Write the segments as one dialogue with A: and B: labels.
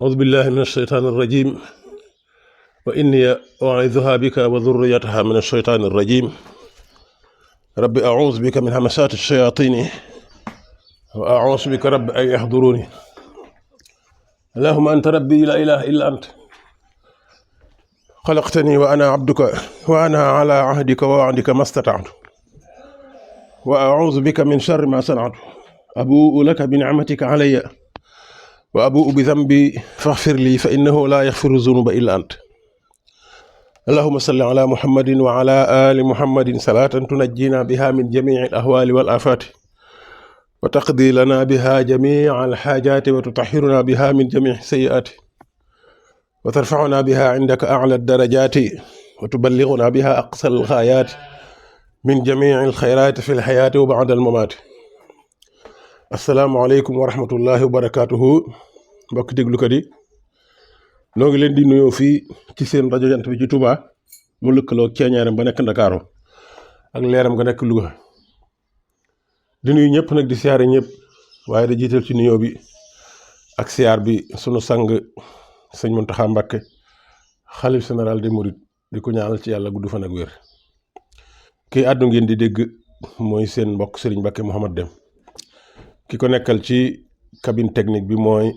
A: أعوذ بالله من الشيطان الرجيم وإني أعيذها بك وذريتها من الشيطان الرجيم رب أعوذ بك من همسات الشياطين وأعوذ بك رب أن يحضروني اللهم أنت ربي لا إله إلا أنت خلقتني وأنا عبدك وأنا على عهدك ووعدك ما استطعت وأعوذ بك من شر ما صنعت أبوء لك بنعمتك علي وأبوء بذنبي فاغفر لي فإنه لا يغفر الذنوب إلا أنت اللهم صل على محمد وعلى آل محمد صلاة تنجينا بها من جميع الأهوال والآفات وتقضي لنا بها جميع الحاجات وتطهرنا بها من جميع السيئات وترفعنا بها عندك أعلى الدرجات وتبلغنا بها أقصى الغايات من جميع الخيرات في الحياة وبعد الممات. السلام عليكم ورحمة الله وبركاته. mbokk déglukat yi noo ngi leen di nuyoo fii ci seen rajo Jant bi ci Touba mu lëkkaloo ceeñaaram ba nekk Ndakaaru ak leeram nga nekk Louga di nuyu ñëpp nag di siyaare ñëpp waaye da jiital ci nuyoo bi ak siyaar bi sunu sang sëñ Muntaxa Mbàkke xalif général des mourides di ko ñaanal ci yàlla gudd fan ak wér. kii àddu ngeen di dégg mooy seen mbokk Serigne Mbàkke Mouhamad Dem ki ko nekkal ci cabine technique bi mooy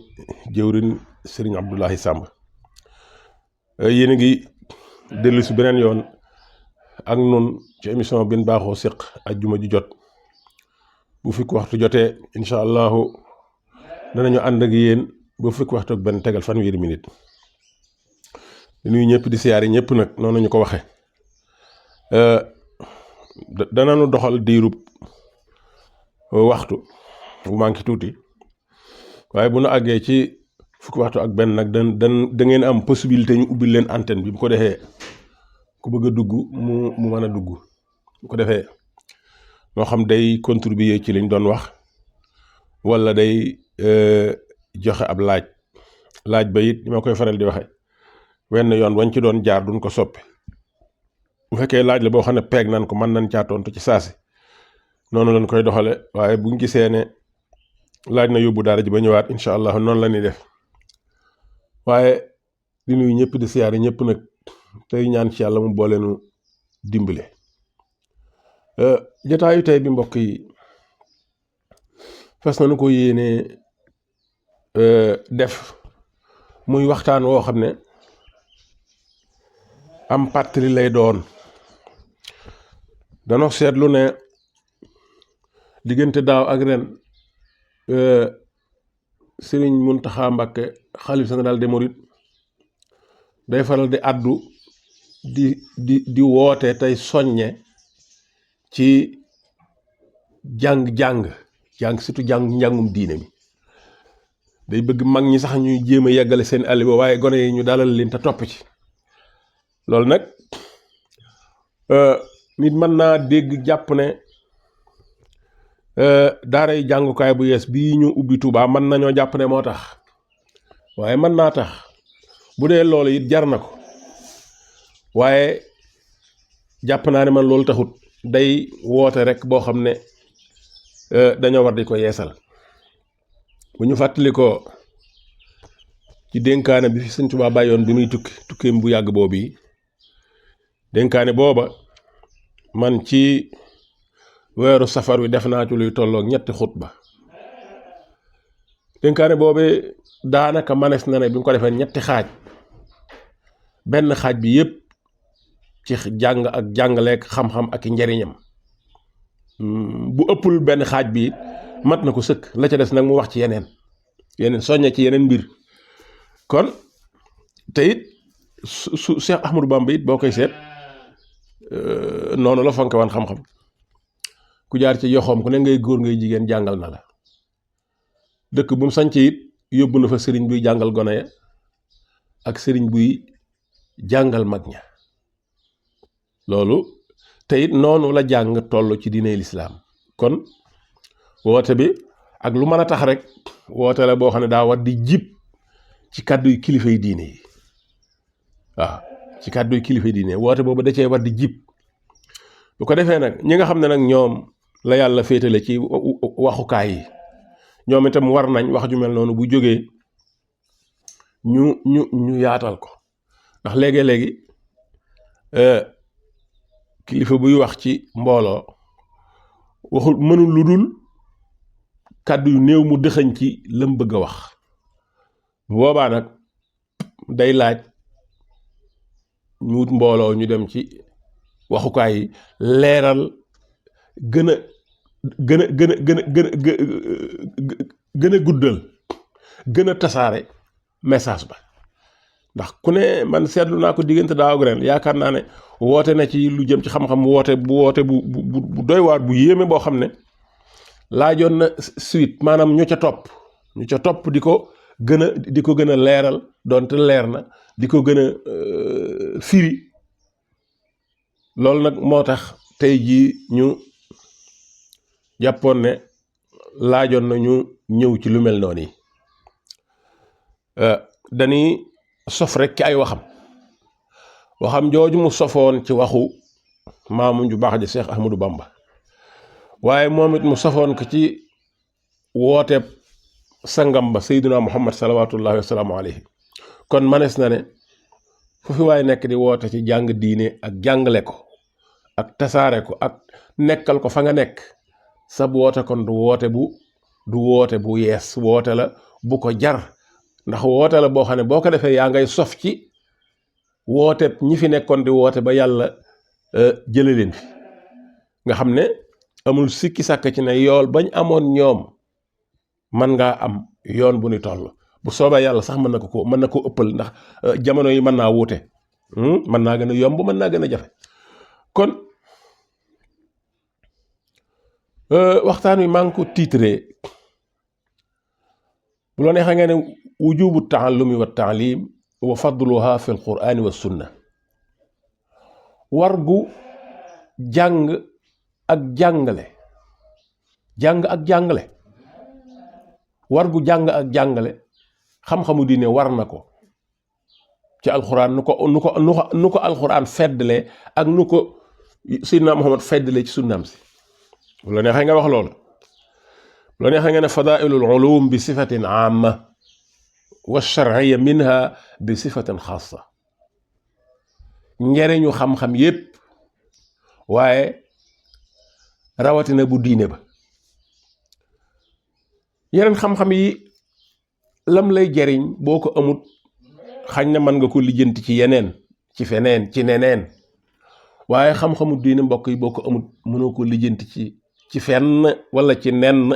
A: jëwrin Serigne Abdoulahi Samb. yéen a ngi dellu si beneen yoon ak nun ci émission bi ñu baaxoo séq ajjuma ji jot bu fukki waxtu jotee incha allahu danañu ànd ak yéen bu fukki waxtu ak benn tegal fanweeri minute di nuyu ñëpp di siyaari ñëpp nag noonu ñu ko waxe danañu doxal diirub waxtu bu manqué tuuti waaye bu nu àggee ci fukki waxtu ak benn nag da ngeen am possibilité ñu ubbil leen antenne bi bu ko defee ku bëgg a dugg mu mën a dugg bu ko defee moo xam day contribuer ci liñ doon wax wala day joxe ab laaj ba it ni ma koy faral di waxe wenn yoon wañ ci doon jaar duñ ko soppi bu fekkee laaj la boo xam ne peeg nan ko mën nañ caa tontu ci saasi noonu lañ koy doxale waaye buñ gisee ne laaj na yóbbu daara ji ba ñëwaat incha allah noonu la ñuy def waaye di nuyu ñëpp di siyaare ñëpp nag tey ñaan ci yàlla mu booleenu dimbale. jotaayu tey bi mbokk yi fas nañu ko yéene def muy waxtaan woo xam ne am pàttali lay doon. danoo seetlu ne diggante daaw ak ren Sëriñ Muntaxa Mbàkke xalif général des mourides day faral di addu di woote tey soññe ci jàng surtout njàngum diine mi day bëgg mag ñi sax ñuy jéem a yeggale seen àll ba waaye gone yi ñu dalal leen te topp ci loolu nag nit mën naa dégg jàpp ne daaray jàngukaay bu yees bii ñu ubbi Touba mën nañoo jàpp ne moo tax waaye mën naa tax bu dee loolu it jar na ko waaye jàpp naa ne man loolu taxut day woote rek boo xam ne dañoo war di ko yeesal. bu ñu fàttali ko ci dénkaane bi fi Sëñ Touba bàyyoon bi muy tukkeem bu yàgg boobu yi dénkaane booba man ci weeru safar wi def naa ci luy tolloog ñetti xutba. dénkaane boobe daanaka manes na ne bi nga ko defee ñetti xaaj benn xaaj bi yépp ci jàng ak jàngaleek xam-xam ak i njariñam bu ëppul benn xaaj bi mat na ko sëkk la ca des nag mu wax ci yeneen soññe ci yeneen mbir. kon te it su Cheikh Ahmadou Bamba it boo koy seet noonu la fonke woon xam-xam ku jaar ci yoxoom ku ne ngay góor ngay jigéen jàngal na la. dëkk bu mu sanc it yóbbu na fa sëriñ buy jàngal gone ya ak sëriñ buy jàngal mag ña loolu te it noonu la jàng toll ci diine lislaam. kon woote bi ak lu mën a tax rek woote la boo xam ne daa war di jib ci kàdduy kilifay diine yi waaw ci kàdduy kilifay diine woote boobu da cee war di jib bu ko defee nag ñi nga xam ne nag ñoom la yàlla féetale ci waxukaay yi ñoom itam war nañ wax ju mel noonu bu jógee ñu yaatal ko ndax léegi kilifa buy wax ci mbooloo waxul mënul lu dul kàddu yu néew mu dëxañ ci lam bëgg a wax bu boobaa nag day laaj ñu wut mbooloo ñu dem ci waxukaay yi leeral gën a gën a guddal gën a tasaare message ba ndax ku ne man seetlu naa ko diggante daaw ak ren yaakaar naa ne woote na ci lu jëm ci xam-xam woote bu doy waar bu yéeme boo xam ne laajoon na suite maanaam ñu ca topp di ko gën a leeral doonte leer na di ko gën a firi loolu nag moo tax tey jii ñu jàppoon ne laajoon na ñu ñëw ci lu mel noonu yi dañuy sof rek ci ay waxam jooju mu sofoon ci waxu maamu ju baax ji Cheikh Ahmadou Bamba waaye moom it mu sofoon ko ci wooteeb sangam ba Seydina Muhammad salawaatullahi wa salaamu alayhi kon manees na ne fu fi waaye nekk di woote ci jàng diine ak jàngale ko ak tasaare ko ak nekkal ko fa nga nekk sab woote kon du woote bu yees woote la bu ko jar ndax woote la boo xam ne boo ko defee yaa ngay sof ci woote ñi fi nekkoon di woote ba yàlla jële leen fi nga xam ne amul sikki sàkk ci ne yool bañ amoon ñoom mën ngaa am yoon bu ni toll bu soobee yàlla sax mën na ko ëppal ndax jamono yi mën naa wuute mën naa gën a yomb mën naa gën a jafe kon waxtaan wi maa ngi ko tiitree bu la neexee nga ne wujubu taallumi wa taalim wa fadluha fi alqurani wa sunna war gu jàng ak jàngale war gu jàng ak jàngale xam-xamu diine war na ko ci alxuraan nu ko alxuraan feddle ak nu ko Seydina Muhammad feddle ci sunnaam si bu la neexee nga wax loolu bu la neexee nga ne fadailul ulum bi sifatin amma wa shar'iyya minha bi sifatin xaasa njariñu xam-xam yépp waaye rawatina bu diine ba yeneen xam-xam yi lam lay jariñ boo ko amut xañ na mën nga ko lijjanti ci yeneen ci feneen ci neneen waaye xam-xamu diine mbokk yi boo ko amut mënoo ko lijjanti ci fenn wala ci nenn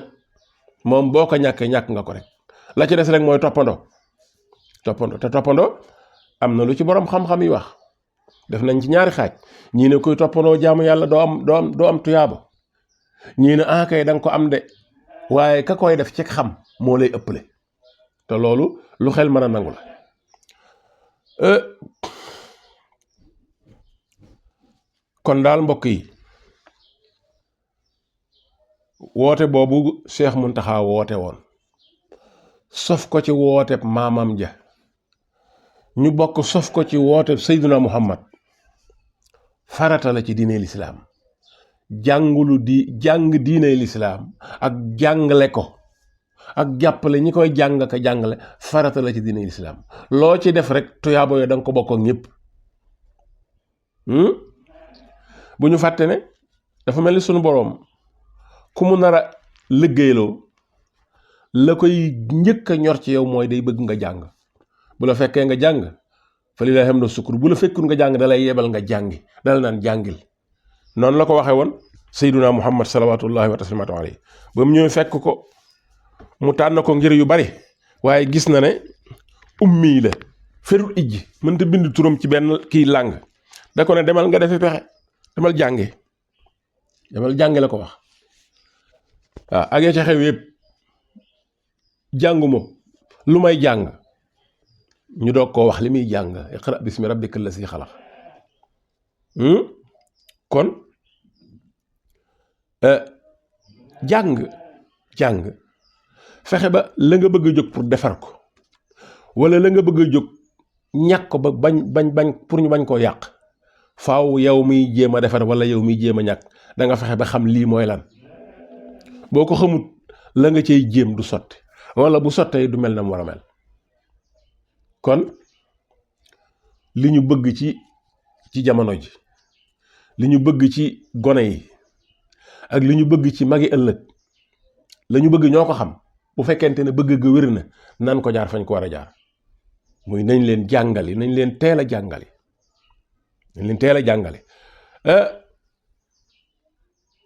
A: moom boo ko ñàkkee ñàkk nga ko rek la ci des rek mooy toppandoo te toppandoo am na lu ci boroom xam-xam yi wax def nañ ci ñaari xaaj ñii ne koy toppandoo jaamu yàlla doo am tuyaaba ñii ne kay danga ko am de waaye ka koy def ci xam moo lay ëpple te loolu lu xel mën a nangu la kon daal mbokk yi woote boobu Cheikh Mountakha woote woon sof ko ci woote maamam ja ñu bokk sof ko ci woote Seydina Muhammad farata la ci diine lislaam jàng diine lislaam ak jàngale ko ak jàppale ñi koy jàng ka jàngale farata la ci diine lislaam loo ci def rek tuyaabo yo danga ko bokk ak ñépp bu ñu fàtte ne dafa mel ni sunu boroom ku mu nar a liggéeyloo la koy njëkk a ñor ci yow mooy day bëgg nga jàng bu la fekkee nga jàng fa lillahi hamdu sukkur bu la fekkul nga jàng dalay yebal nga jàngi dala naan jàngil noonu la ko waxee woon Seydina Muhammad salawatullahi wa taslimatu alayhi ba mu ñëwee fekk ko mu tànn ko ngir yu bari waaye gis na ne ummi la ferul ijji mënta bind turam ci benn kii làng da ko ne demal nga defi pexe demal jàngi la ko wax waaw ak ya ca xew yépp jànguma lu may jàng ñu doog koo wax li muy jàng iqra bismi rabbika allasi xalaq kon jàng fexe ba la nga bëgg a jóg pour defar ko wala la nga bëgg a jóg ñàkk ko ba bañ pour ñu bañ koo yàq faaw yow miy jéem a defar wala yow miy jéem a ñàkk da nga fexe ba xam lii mooy lan boo ko xamut la nga cay jéem du sotti wala bu sottee du mel na mu war a mel kon li ñu bëgg ci jamono ji, li ñu bëgg ci gone yi ak li ñu bëgg ci magi ëllëg, la ñu bëgg ñoo ko xam. bu fekkente ne bëgg ga wér na nan ko jaar fañ ko war a jaar, muy nañ leen jàngali, nañ leen teel a jàngali, nañ leen teel a jàngale.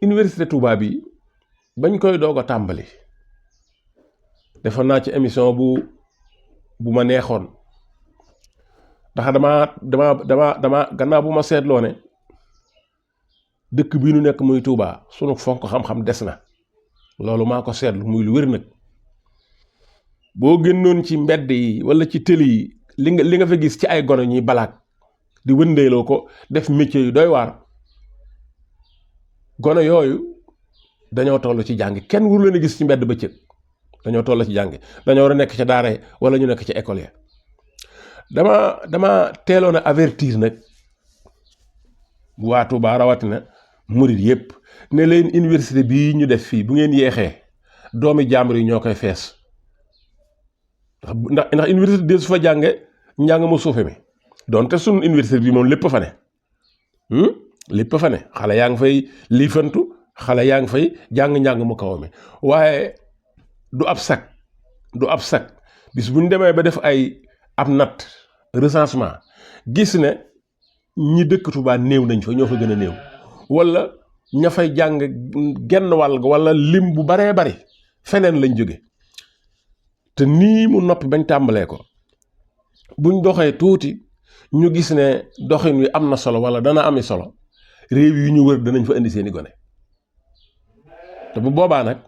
A: Université Touba bi bañ koy doog a tàmbali defoon naa ci émission bu ma neexoon, ndax dama gannaaw bu ma seetloo ne dëkk bii nu nekk muy Touba sunu fonk xam-xam des na. loolu maa ko seetlu muy lu wér nag. boo génnoon ci mbedd yi wala ci tëli yi li nga fa gis ci ay gone ñuy balaak di wëndeeloo ko def métier yu doy waar, gone yooyu dañoo toll ci jàng. kenn wuru leen a gis ci mbedd bëccëg, dañoo toll ci jàng. dañoo war a nekk ca daara wala ñu nekk ca école ya. dama teeloon a avertir nag waa Touba rawatina murid yépp ne leen université bii ñu def fii bu ngeen yeexee doomi jàmbur yi ñoo koy fees. ndax université de su fa jànge njàng mu suufe mi donte sunu université bi moom lépp fa ne. lépp fa ne, xale yaa ngi fay liifantu, xale yaa ngi fay jàng-njàng mu kaw mi, waaye du ab sac bis bu ñu demee ba def ab natt recensement gis ne ñi dëkk Touba néew nañ fa, ñoo fa gën a néew, wala ña fay jàng genn wàll wala lim bu baree bari feneen lañ jóge. te nii mu noppi bañ tàmbalee ko buñ doxee tuuti ñu gis ne doxin wi am na solo wala dana ami solo, réew yi ñu wër danañ fa indi seeni gone. te bu boobaa nag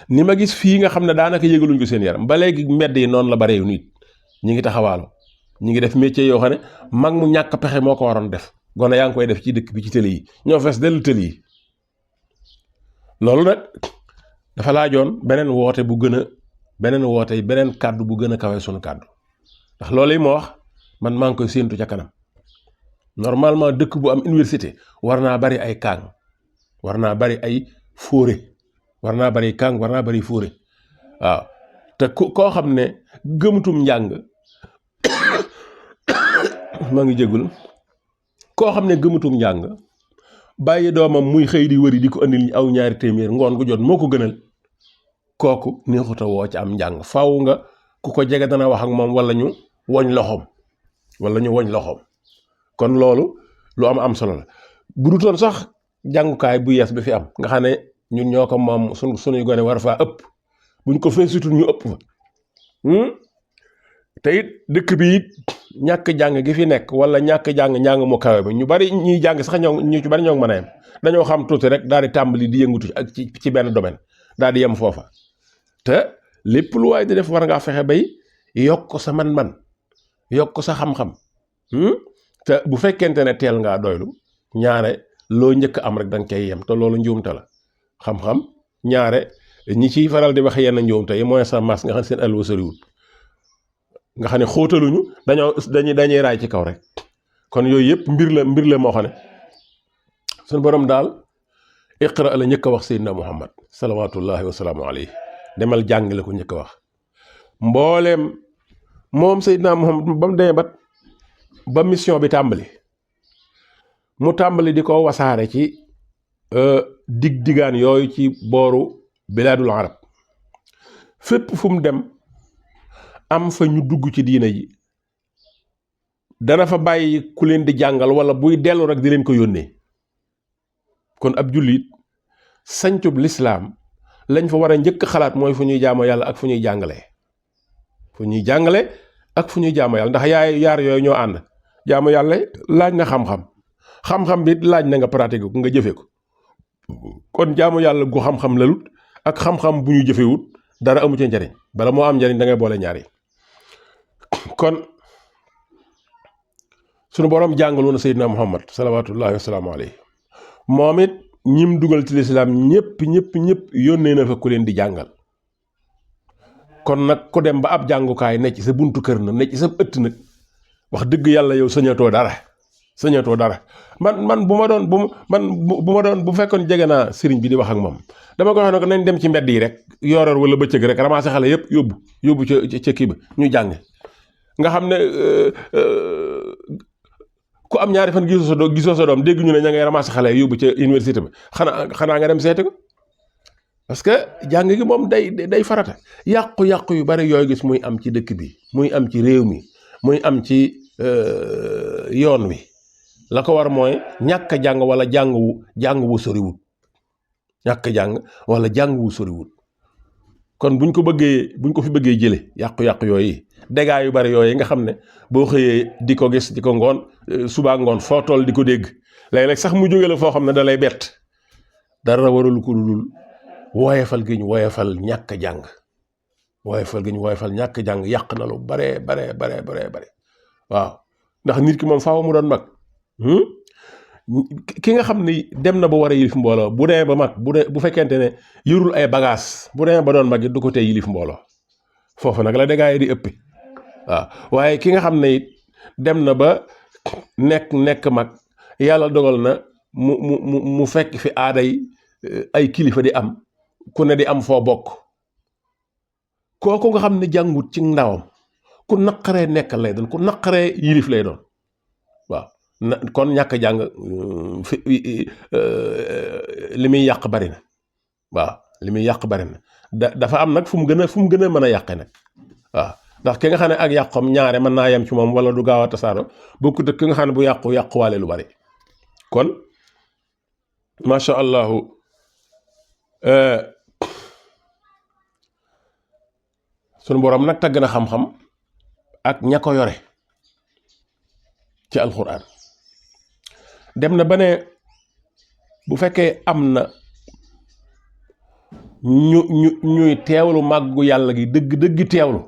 A: ni ma gis fii nga xam ne daanaka yëgaluñ ko seen yaram ba léegi mbedd yi noonu la bare yu nit ñi ngi taxawaalu, ñi ngi def métier yoo xam ne mag mu ñàkk pexe moo ko waroon def. gone yaa ngi koy def ci dëkk bi ci tëli yi, ñoo fees dellu tëli yi. loolu nag dafa laajoon beneen kàddu bu gën a kawe sunu kàddu, ndax loolu yi ma wax man maa ngi koy séentu ca kanam. normalement dëkk bu am université war naa bari ay kaang, war naa bari ay fóore, war naa bari kaang, war naa bari fóore. waaw te koo xam ne gëmutum njàng maa ngi jégul koo xam ne gëmutum njàng bàyyi doomam muy xëy di wëri di ko andil aw ñaari téeméer ngoon gu jot moo ko gënal. kooku neexuta woo ci am njàng. faaw nga ku ko jege dana wax ak moom wala ñu woñ loxoom. kon loolu lu am solo la. bu dutoon sax jàngukaay bu yees bi fi am nga xam ne ñun ñoo ko moom sunuy gone war faa ëpp, buñ ko feesutul ñu ëpp fa. te it dëkk bi it ñàkk jàng gi fi nekk wala ñàkk njàng mu kawe bi ñu bari ñuy jàng sax ñu ci bari ñoo mën a yem. dañoo xam tuuti rek daal di tàmbali di yëngutu ak ci benn domaine daal di yem foofa. te lépp lu waay di def war ngaa fexe bay yokk sa man-man, yokk sa xam-xam. te bu fekkente ne teel ngaa doylu ñaare loo njëkk am rek danga cay yem, te loolu njuumte la. xam-xam ñaare ñi ciy faral di wax yenn njuumte yi mooy sa mas nga xam ne seen alwa soriwul, nga xam ne xóotaluñu dañuy raay ci kaw rek. kon yooyu yëpp mbir la moo xam ne suñu borom daal iqra la njëkk a wax Seydina Muhammad salawaatullahi wasalaamu alayhi, demal jàngale ko njëkk a wax. mbooleem moom Seydina Muhammad ba mu demee ba mission bi tàmbali, mu tàmbali di ko wasaare ci digaan yooyu ci booru bilaadul arab. fépp fu mu dem am fa ñu dugg ci diina ji, dana fa bàyyi ku leen di jàngal wala buy dellu rek di leen ko yónnee. kon ab jullit sancub lislaam lañ fa war a njëkk xalaat mooy fu ñuy jaamoo yàlla ak fu ñuy jàngalee. ak fu ñuy jaamoo yàlla, ndax yaar yooyu ñoo ànd. jaamu yàlla laaj na xam-xam bi laaj na nga pratiquer ko nga jëfe ko. kon jaamu yàlla gu xam-xam lalut ak xam-xam bu ñu jëfewut dara amu ci njariñ. bala moo am njariñ da ngay boole ñaar yi. kon sunu boroom jàngal woon Seydina Muhammad salawaatullahi wasalaamu alayhi, moom it ñim dugal ci lislaam ñëpp yónnee na fa ku leen di jàngal. kon nag ku dem ba ab jàngukaay ne ci sa buntu kër na ne ci sa ëtt nag, wax dëgg yàlla yow sañatoo dara. man bu fekkoon jege naa sëriñ bi di wax ak moom dama ko wax ne ko nañ dem ci mbedd yi rek yoroor wala bëccëg rek ramasser xale yëpp yóbbu ca kii ba ñu jàng. nga xam ne ku am ñaari fan gisoo sa doom dégg ñu ne ña ngay ramasser xale yóbbu ca université bi xanaa nga dem seeti ko parce que jàng gi moom day farata yàqu-yàqu yu bari yooyu gis muy am ci dëkk bi muy am ci réew mi muy am ci yoon wi la ko war mooy ñàkk a jàng wala jàng wu soriwut ñàkk jàng wala jàng wu soriwut kon buñ ko fi bëggee jële yàqu-yàqu yooyu dégâts yu bari yooyu nga xam ne boo xëyee di ko gis di ko ngoon subaa ngoon foo toll di ko dégg léeg-léeg sax mu jóge la foo xam ne da lay bett dara warul ko dul woyefal gi ñu woyefal ñàkk a jàng ñàkk jàng yàq na lu bare waaw ndax nit ki moom faaw mu doon mag ki nga xam ni dem na ba war a yilif mbooloo bu demee ba mag bu fekkente ne yorul ay bagages bu demee ba doon mag it du ko tey yilif mbooloo foofu nag la dégâts yi di ëpp waaw waaye ki nga xam ne it dem na ba nekk mag yàlla dogal na mu fekk fi aada yi ay kilifa di am ku ne di am foo bokk kooku nga xam ne jàngut ci ndawam ku naqaree nekkal lay doon ku naqaree yilif lay doon waaw kon ñàkk a jàng li muy yàq bari na waaw li muy yàq bari na dafa am nag fu mu gën a mën a yàqe nag waaw ndax ki nga xam ne ak yàqoom ñaare mën naa yem ci moom wala du gaaw a tasaaro bokkut ak ki nga xam ne bu yàquwaale lu bari kon macha allahu sunu borom nag tagg na xam-xam ak ña ko yore ci alxuraan dem na ba ne bu fekkee am na ñuy teewlu màggu yàlla gi dëgg teewlu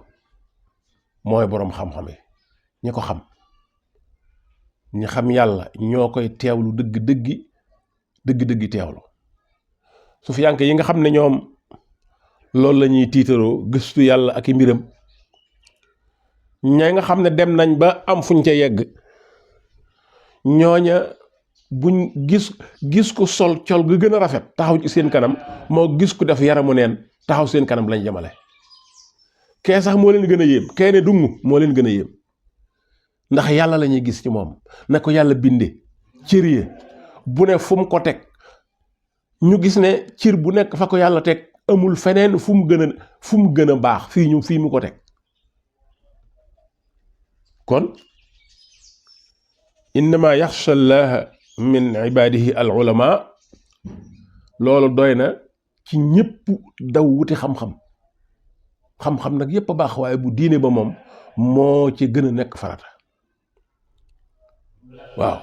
A: mooy boroom xam-xam yi ñi ko xam ñi xam yàlla ñoo koy teewlu dëgg teewlu su fi yànk yi nga xam ne ñoom loolu la ñuy tiitaroo gëstu yàlla ak i mbiram ña nga xam ne dem nañ ba am fuñ ca yegg ñooña buñ gis ko sol col ga gën a rafet taxaw ci seen kanam moo gis ku def yaramu neen taxaw seen kanam lañ jamale kee sax moo leen gën a yéem kee ne dung moo leen gën a yéem ndax yàlla la ñuy gis ci moom na ko yàlla binde cër yi bu ne fu mu ko teg ñu gis ne cër bu nekk fa ko yàlla teg amul feneen fu mu gën a baax fii mu ko teg kon innama yaxsha llaha min ibadihi al ulama loolu doy na ci ñépp daw wuti xam-xam nag yépp a baax waaye bu diine ba moom moo ci gën a nekk farata waaw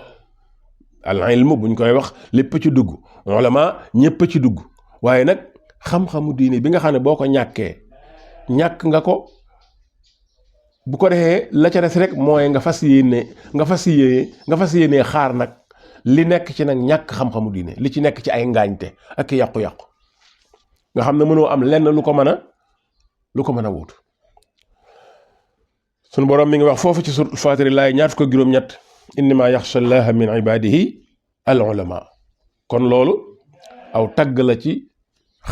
A: al ilmu buñ koy wax lépp ci dugg ulama ñépp ci dugg waaye nag xam-xamu diine bi nga xam ne boo ko ñàkkee ñàkk nga ko bu ko defee la ca des rek mooy nga fas yéene xaar nag li nekk ci nag ñàkk xam-xamu diine li ci nekk ci ay ngaañte ak yàqu-yàqu nga xam ne mënoo am lenn lu ko mën a wuutu sunu borom mi ngi wax foofu ci suratul Faatiri laay ñaar fukk ak juróom-ñett innama yaxsha llaha min ibadihi al ulama kon loolu aw tagg la ci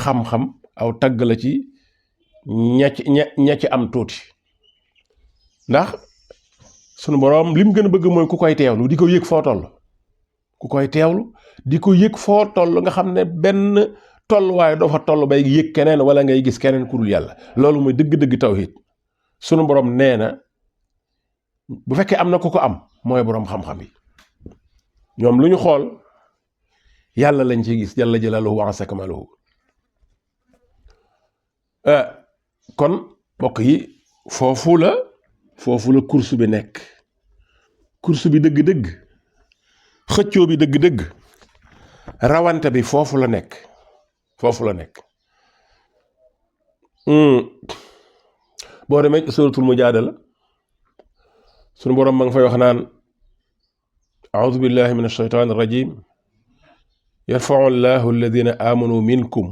A: xam-xam aw tagg la ci ña ci am tuuti ndax sunu boroom lim gën a bëgg mooy ku koy teewlu di ko yëg foo toll nga xam ne benn tolluwaay doo fa toll bay yëg keneen wala ngay gis keneen ku dul yàlla loolu mooy dëgg-dëgg tawhid sunu boroom nee na bu fekkee am na ku ko am mooy boroom xam-xam yi ñoom lu ñu xool yàlla lañ ci gis jalla jalaaluhu wa azza kamaaluhu kon mbokk yi foofu la course bi nekk course bi dëgg-dëgg xëccoo bi dëgg-dëgg rawante bi foofu la nekk boo demee ci suratul mujaadala sunu boroom ma nga fay wax naan a'uudu billahi min ash-shaytaani rajim yarfa'u llahu alladina amanu minkum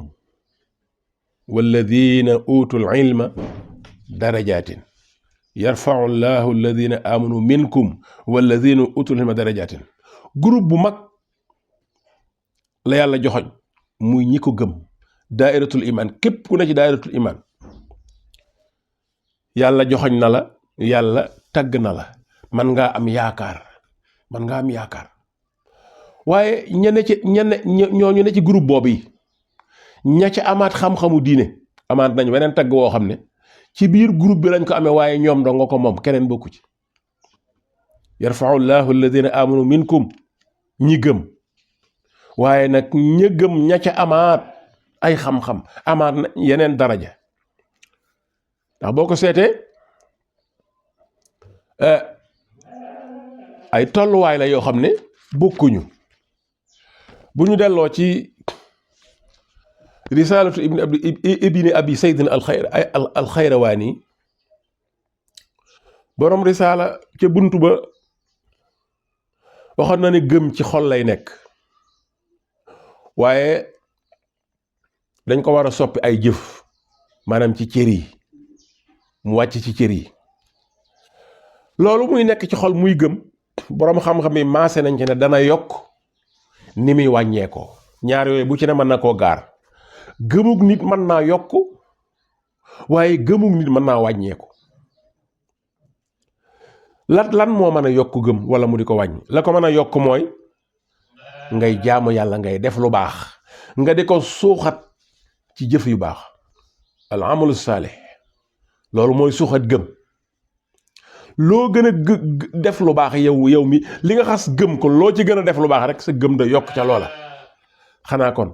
A: walladina utul ilma darajaatin yarfa'u llahu alladina amanu minkum walladina utul ilma darajaatin groupe bu mag la yàlla joxoñ muy ñi ko gëm daairatul iman képp ku ne ci daairatul iman yàlla joxoñ na la yàlla tagg na la man ngaa am yaakaar waaye ñooñu ne ci groupe boobu yi ña ca amaat xam-xamu diine amaat nañ weneen tagg woo xam ne ci biir groupe bi lañ ko amee waaye ñoom dong nga ko moom keneen bokku ci yarfau llahu alladina amanu minkum ñi gëm waaye nag ña gëm ña ca amaat ay xam-xam amaat na yeneen daraja ndax boo ko seetee ay tolluwaay la yoo xam ne bokkuñu bu ñu delloo ci risalatu ibni abi saydin alxayrawaani boroom risala ca buntu ba waxoon na ne gëm ci xol lay nekk waaye dañ ko war a soppi ay jëf maanaam ci cër yi mu wàcc ci cër yi loolu muy nekk ci xol muy gëm boroom xam-xam yi maase nañ ci ne dana yokk ni muy wàññeekoo ñaar yooyu bu ci ne mën na koo gaar gëmug nit mën naa yokk waaye gëmug nit mën naa wàññeeku lan moo mën a yokk gëm wala mu di ko wàññi la ko mën a yokk mooy ngay jaamu yàlla ngay def lu baax nga di ko suuxat ci jëf yu baax al amalu saalih loolu mooy suuxat gëm loo gën a def lu baax yow mi li nga xas gëm ko loo ci gën a def lu baax rek sa gëm da yokk ca loola xanaa kon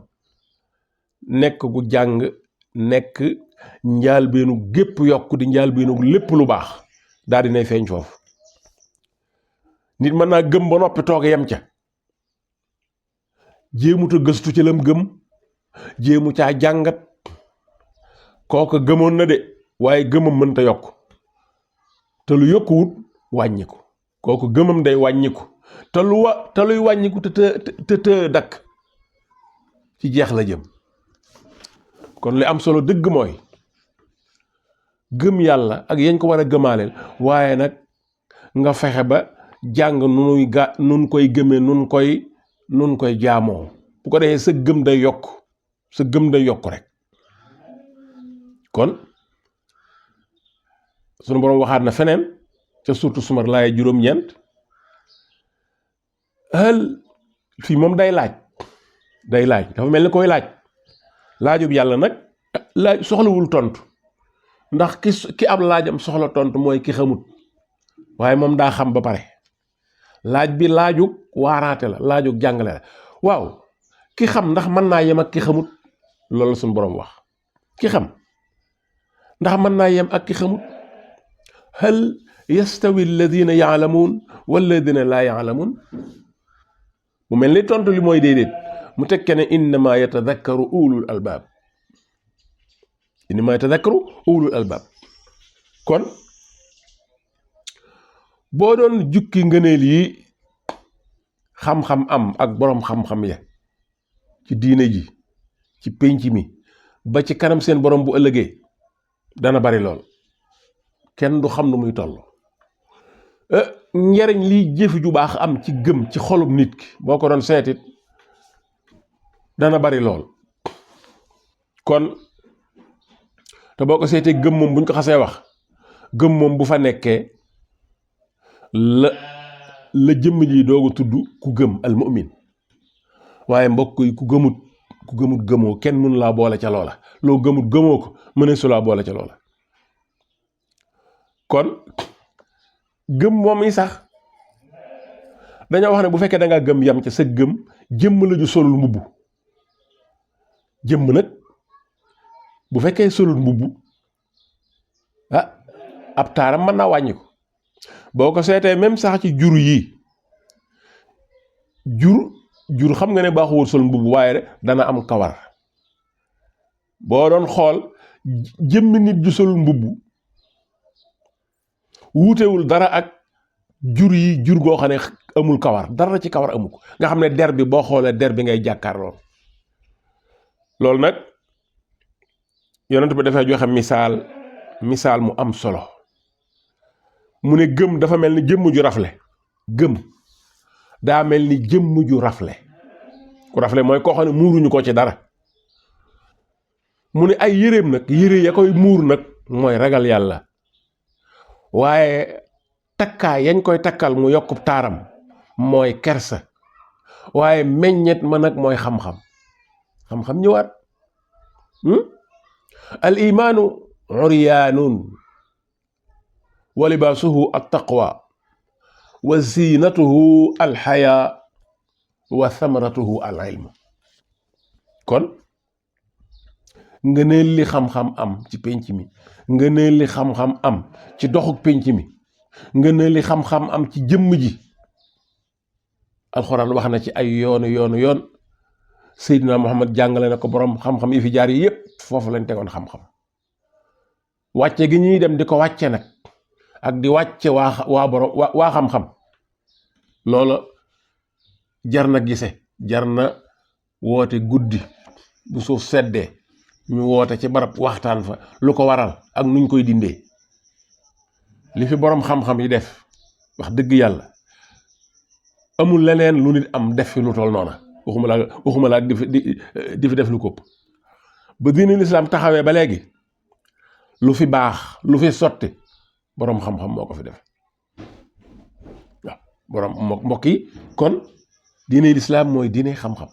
A: nekk gu jàng nekk njaalbeenu gépp yokk di njaalbeenu lépp lu baax daal dinay feeñ foofu nit mën naa gëm ba noppi toog yem ca jéemuta gëstu ci lam gëm jéemu caa jàngat kooka gëmoon na de waaye gëmam mënta yokk te lu yokkuwut wàññiku kooku gëmam day wàññiku te luy wàññiku te dakk ci jeex la jëm kon li am solo dëgg mooy gëm yàlla ak yañ ko war a gëmaaleel waaye nag nga fexe ba jàng nun koy gëmee nun koy jaamoo bu ko defee sa gëm day yokk rek kon sunu boroom waxaat na feneen ca surtout sumar laaya juróom-ñeent fii moom day laaj dafa mel ni koy laajub yàlla nag laaj soxlawul tontu ndax ki ab laajam soxla tontu mooy ki xamut waaye moom daa xam ba pare laaj bi laajug waaraate la laajug jàngale la waaw ki xam ndax mën naa yem ak ki xamut loolu la suñu boroom wax ki xam ndax mën naa yem ak ki xamut hal yastawi alladina yaalamuun walladina laa yaalamuun mu mel ni tontu li mooy déedéet mu tekke ne innama yatadakkaru ulul albaab kon boo doon jukki ngëneel yi xam-xam am ak boroom xam-xam ya ci diine ji ci pénc mi ba ci kanam seen boroom bu ëllëgee dana bari lool kenn du xam nu muy toll njariñ li jëf ju baax am ci gëm ci xolub nit ki boo ko doon seetit dana bari lool kon te boo ko seetee gëm moom buñ ko xasee wax gëm moom bu fa nekkee la jëmm ji dooga tudd ku gëm al mu'min waaye mbokk yi ku gëmut gëmoo kenn mënu laa boole ca loola loo gëmut gëmoo ko mëne su laa boole ca loola kon gëm moom yi sax dañoo wax ne bu fekkee da ngaa gëm yam ca sa gëm jëmm la ju solul mbubb jëmm nag bu fekkee solul mbubb ab taaram mën naa wàññi ko boo ko seetee même sax ci jur yi jur xam nga ne baaxuwul sol mbubb waaye dana am kawar boo doon xool jëmmi nit ju solul mbubb wuutewul dara ak jur goo xam ne amul kawar dara ci kawar amu ko nga xam ne der bi boo xoolee der bi ngay jàkkaarloo loolu nag yonent bi dafay joxe misaal mu am solo mu ne gëm dafa mel ni jëmm ju rafle gëm daa mel ni jëmm ju rafle ku rafle mooy koo xam ne muuruñu ko ci dara mu ne ay yëreem nag yëre ya koy muur nag mooy ragal yàlla waaye takkaay yañ koy takkal mu yokkub taaram mooy kersa waaye meññet ma nag mooy xam-xam xam-xam ñëwaat al imaanu uryaanun wa libaasuhu at taqwa wa zinatuhu al xayaa wa thamaratuhu al ilm kon ngëneel li xam-xam am ci pénc mi ngëneel li xam-xam am ci doxuk pénc mi ngëneel li xam-xam am ci jëmm ji alxuraan wax na ci ay yoon Seydina Muhammad jàngale na ko borom xam-xam yi fi jaar yi yépp foofu lañ tegoon xam-xam wàcce gi ñuy dem di ko wàcce nag ak di wàcce waa xam-xam loola jar na gise jar na woote guddi bu suuf seddee ñu woote ci barab waxtaan fa lu ko waral ak nuñ koy dindee li fi borom xam-xam yi def wax dëgg yàlla amul leneen lu nit am def fi lu toll noona waxuma laa di fi def lu kopp ba diine lislaam taxawee ba léegi lu fi baax lu fi sotti boroom xam-xam moo ko fi def waaw boroom mbokk yi kon diine lislaam mooy diine xam-xam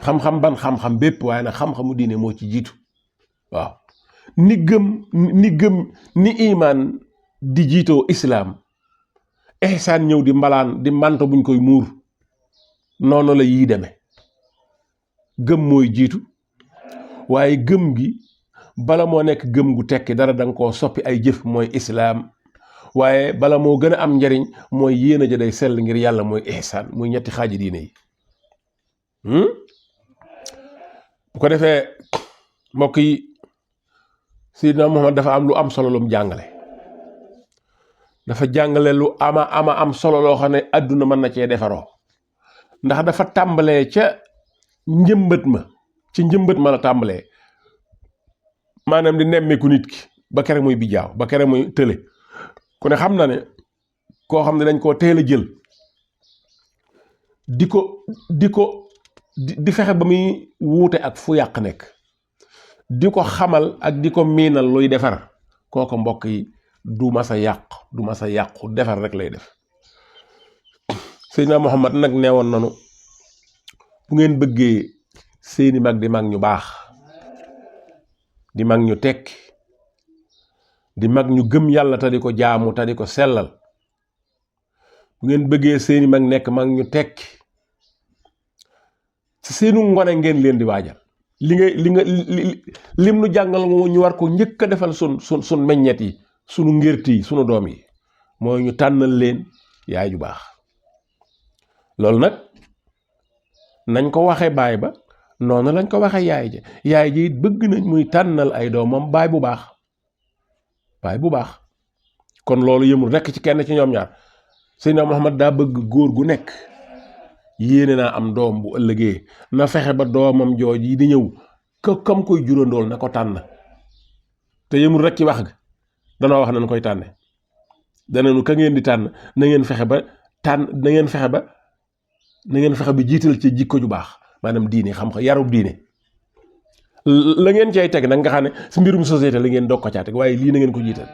A: xam-xam ban xam-xam bépp waaye nag xam-xamu diine moo ci jiitu waaw ni gëm ni imaan di jiitoo islaam ihsaan ñëw di mbalaan di manto buñ koy muur noonu la yii demee gëm mooy jiitu waaye gëm gi bala moo nekk gëm gu tekki dara danga koo soppi ay jëf mooy islaam waaye bala moo gën a am njariñ mooy yéena ja day sell ngir yàlla mooy ihsaan muy ñetti xaaji diine yi bu ko defee mbokk yi Seydina Muhammad dafa am lu am solo lu mu jàngale dafa jàngale lu ama am solo loo xam ne àdduna mën na cee defaroo ndax dafa tàmbalee ca njëmbat ma la tàmbalee maanaam di nemmeeku nit ki ba kere muy bijaaw ba kere muy tële ku ne xam na ne koo xam ne dañ koo teel a jël di fexe ba muy wuute ak fu yàq nekk di ko xamal ak di ko miinal luy defar kooko mbokk yi du mas a yàqu defar rek lay def Seydina Muhammad nag neewoon nanu bu ngeen bëggee seeni mag di mag ñu baax di mag ñu tekki di mag ñu gëm yàlla te di ko jaamu te di ko sellal bu ngeen bëggee seeni mag nekk mag ñu tekki ci seenu ngone ngeen leen di waajal lim nu jàngal ñu war ko njëkk a defal sun meññet yi sunu ngérti yi sunu doom yi mooy ñu tànnal leen yaay ju baax loolu nag nañ ko waxe baay ba noonu lañ ko waxe yaay ji it bëgg nañ muy tànnal ay doomam baay bu baax kon loolu yëmul rekk ci kenn ci ñoom ñaar Seydina Muhammad daa bëgg góor gu nekk yéene naa am doom bu ëllëgee na fexe ba doomam jooj yi di ñëw kam koy jurandool na ko tànn te yëmul rekk ci wax ga danoo wax nañ koy tànne dananu ka ngeen di tànn na ngeen fexe ba jiital ci jikko ju baax maanaam diine xam-xam yarub diine la ngeen cay teg nag nga xam ne si mbirum société la ngeen dog ko caa teg waaye lii na ngeen ko jiital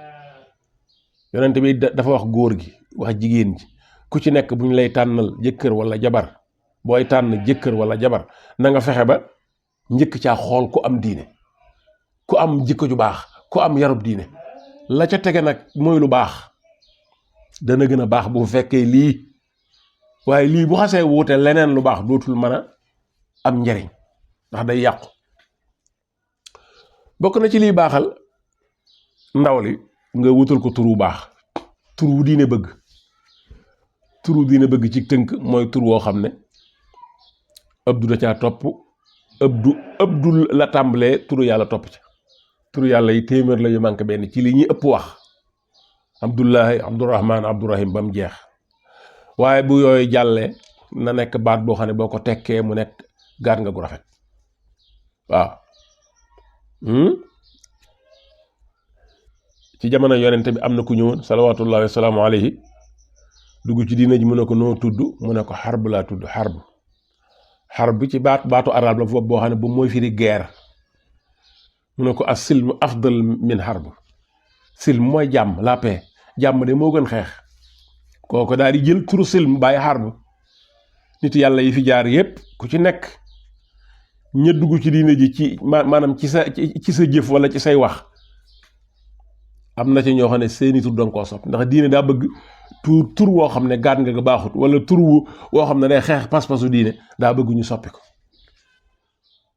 A: yonent bi dafa wax góor gi wax jigéen ji ku ci nekk bu ñu lay tànnal jëkkër wala jabar booy tànn jëkkër wala jabar na nga fexe ba njëkk caa xool ku am diine ku am jikko ju baax ku am yarub diine la ca tege nag mooy lu baax dana gën a baax bu fekkee lii waaye lii bu xasee wuute leneen lu baax dootul mën a am njariñ ndax day yàqu bokk na ci liy baaxal ndaw li nga wutal ko tur wu baax tur wu diine bëgg ci tënk mooy tur woo xam ne abdu da caa topp abdu la tàmbalee turu yàlla topp ca turu yàlla yi téeméer la yu manqué benn ci li ñuy ëpp wax abdullahi abdurahman abdurahim ba mu jeex waaye bu yooyu jàllee na nekk baat boo xam ne boo ko tekkee mu nekk gaat nga gu rafet waaw ci jamono yonente bi am na ku ñëwoon salawaatullahi wa salaamu alayhi dugg ci diina ji mu ne ko noo tudd mu ne ko xarb laa tudd xarb ci baatu arab la foofu boo xam ne bu mooy firi guerre mu ne ko as silmu afdal min xarb silm mooy jàmm la paix jàmm de moo gën xeex. kooku daal di jël turu silm bàyyi xarb. nit yàlla yi fi jaar yépp ku ci nekk ña dugg ci diine ji ci maanaam ci sa jëf wala ci say wax am na ci ñoo xam ne seeni tur danga koo sopp ndax diine daa bëgg tur woo xam ne gaat nga baaxut wala tur woo xam ne day xeex pas-pasu diine daa bëgg ñu soppi ko.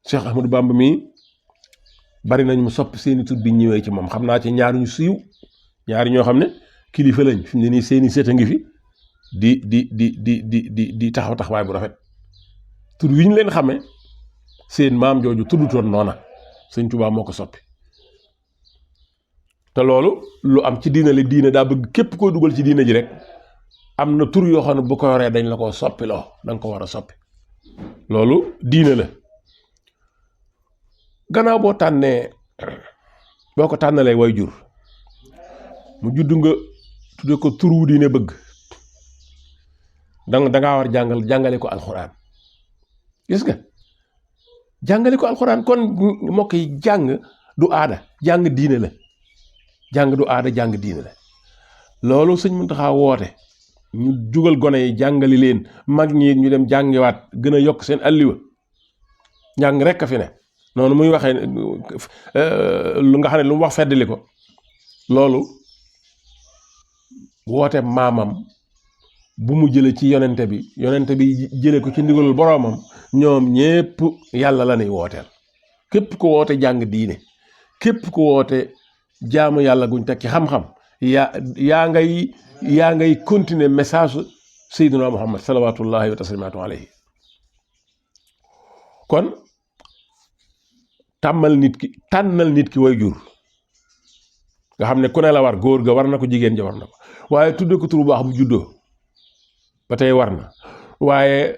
A: Cheikh Ahmadou Bamba mii bari nañ mu soppi seeni tur bi ñëwee ci moom xam naa ci ñaar ñu siiw ñaari ñoo xam ne kilifa lañ fi mu ne nii seeni sët a ngi fi di taxaw taxawaay bu rafet. tur wi ñu leen xamee seen maam jooju tuddutoon noona Sëñ Tuubaa moo ko soppi. te loolu lu am ci diine la diine daa bëgg képp koo dugal ci diine ji rek am na tur yoo xam ne bu ko yoree dañ la ko soppi loo da nga ko war a soppi. loolu diine la. gannaaw boo ko tànnalee way jur mu judd nga tudde ko tur wu diine bëgg dangaa war jàngale ko alxuraan. gis nga jàngale ko alxuraan kon mbokk yi jàng du aada jàng diine la. jàng du aada jàng diine la. loolu Sëñ Muntaxa woote ñu jugal gone yi jàngali leen mag ñi ñu dem jàngiwaat gën a yokk seen alliwa njàng rekk a fi ne noonu muy waxee lu nga xam ne lu mu wax feddali ko loolu woote maamam bu mu jële ci yonente bi jële ko ci ndigalul boroomam ñoom ñépp yàlla la nuy wooteel. képp ko woote jàng diine képp ko woote jaamu yàlla guñ teg ci xam-xam yaa ngay continuer message Seydina Muhammad salawatullahi wa taslimaatu alayhi. kon tànnal nit ki way jur nga xam ne ku ne la war góor ga war na ko jigéen ja war na ko waaye tudde ko tur bu baax bu juddoo ba tey war na waaye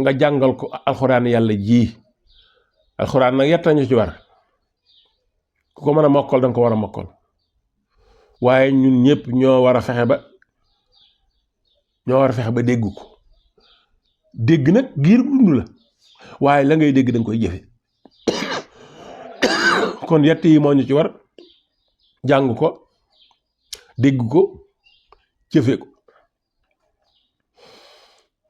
A: nga jàngal ko alxuraan yàlla ji. alxuraan nag yetta ñu ci war ku ko mën a mokkal danga ko war a mokkal waaye ñun ñëpp ñoo war a fexe ba dégg ko. dégg nag giir dund la waaye la ngay dégg danga koy jëfe. kon yett yi moo ñu ci war jàng ko dégg ko jëfe ko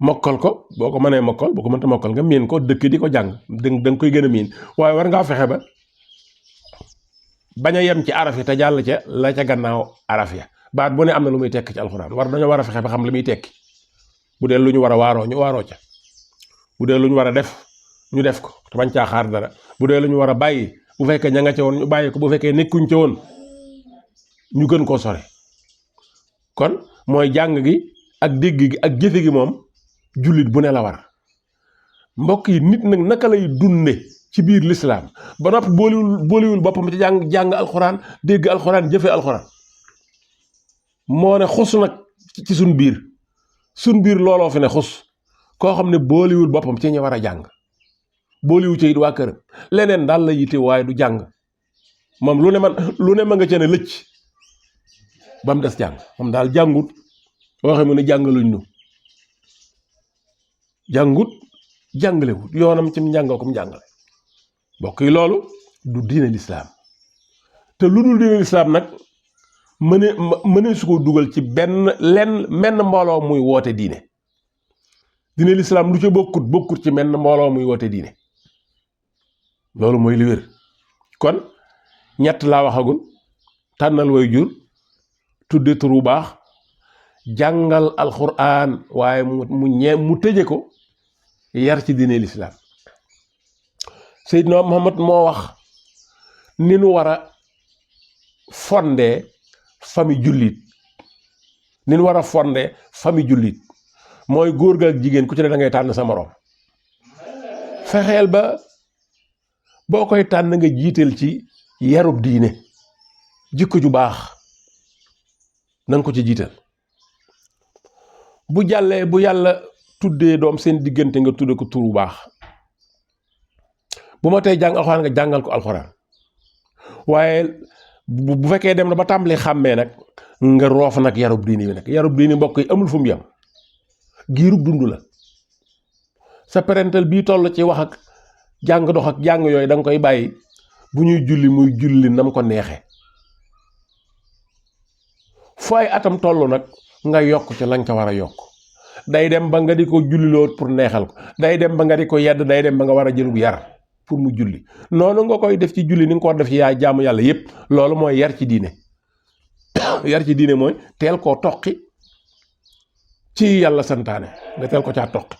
A: mokkal ko boo ko mënee mokkal boo ko mënta mokkal nga miin ko dëkk di ko jàng danga koy gën a miin waaye war ngaa fexe ba bañ a yem ci araf yi te jàll ca la ca gannaaw araf ya baat bu ne am na lu muy tekki ci alxuraan dañoo war a fexe ba xam li muy tekki bu dee lu ñu war a waaroo ñu waaroo ca bu dee lu ñu war a def ñu def ko te bañ caa xaar dara bu dee lu ñu war a bàyyi bu fekkee ña nga ca woon ñu bàyyi ko bu fekkee nekkuñ ca woon ñu gën koo sore. kon mooy jàng gi ak dégg gi ak jëfe gi moom jullit bu ne la war. mbokk yi nit nag naka lay dunde ci biir lislaam ba noppi booliwul boppam ci jàng alxuraan dégg alxuraan jëfe alxuraan moo ne xus nag ci suñ biir looloo fi ne xus koo xam ne booliwul boppam ci ñi war a jàng booliwu ci it waa këram leneen daal la yite waaye du jàng moom lu ne ma nga ca ne lëcc ba mu des jàng moom daal jàngut waxe mu ne jàngaluñ nu jàngut jàngalewut yoonam ci njàngoo ko mu jàngale. mbokk yi loolu du diine lislaam te lu dul diine lislaam nag mëne su ko dugal ci menn mbooloo muy woote diine lislaam lu ca bokkut ci menn mbooloo muy woote diine loolu mooy li wér. kon ñett laa waxagul tànnal way jur tudde tur bu baax jàngal alxuraan waaye mu tëje ko yar ci diine lislaam. Seydina Muhammad moo wax ni nu war a fondé famille jullit mooy góor ga ak jigéen ku ci ne da ngay tànn sa moroom fexeel ba boo koy tànn nga jiital ci yarub diine jikko ju baax na nga ko ci jiital. bu jàllee bu yàlla tuddee doom seen diggante nga tudde ko tur bu baax. bu ma tey jàng alxuraan nga jàngal ko alxuraan waaye bu fekkee dem na ba tàmbali xàmmee nag nga roof nag yarub diini bi nag yarub diini mbokk yi amul fu mu yem giirub dund la. sa parental bii toll ci wax ak jàng dox ak jàng yooyu da nga koy bàyyi bu ñuy julli muy julli nam ko neexe fu ay atam toll nag nga yokk ca lañ ca war a yokk day dem ba nga di ko julliloo pour neexal ko day dem ba nga di ko yedd day dem ba nga war a jëlub yar pour mu julli noonu nga koy def ci julli ni nga ko def ci yaay jaamu yàlla yépp loolu mooy yar ci diine yar ci diine mooy teel koo toqi ci yàlla santaane nga teel ko caa toqi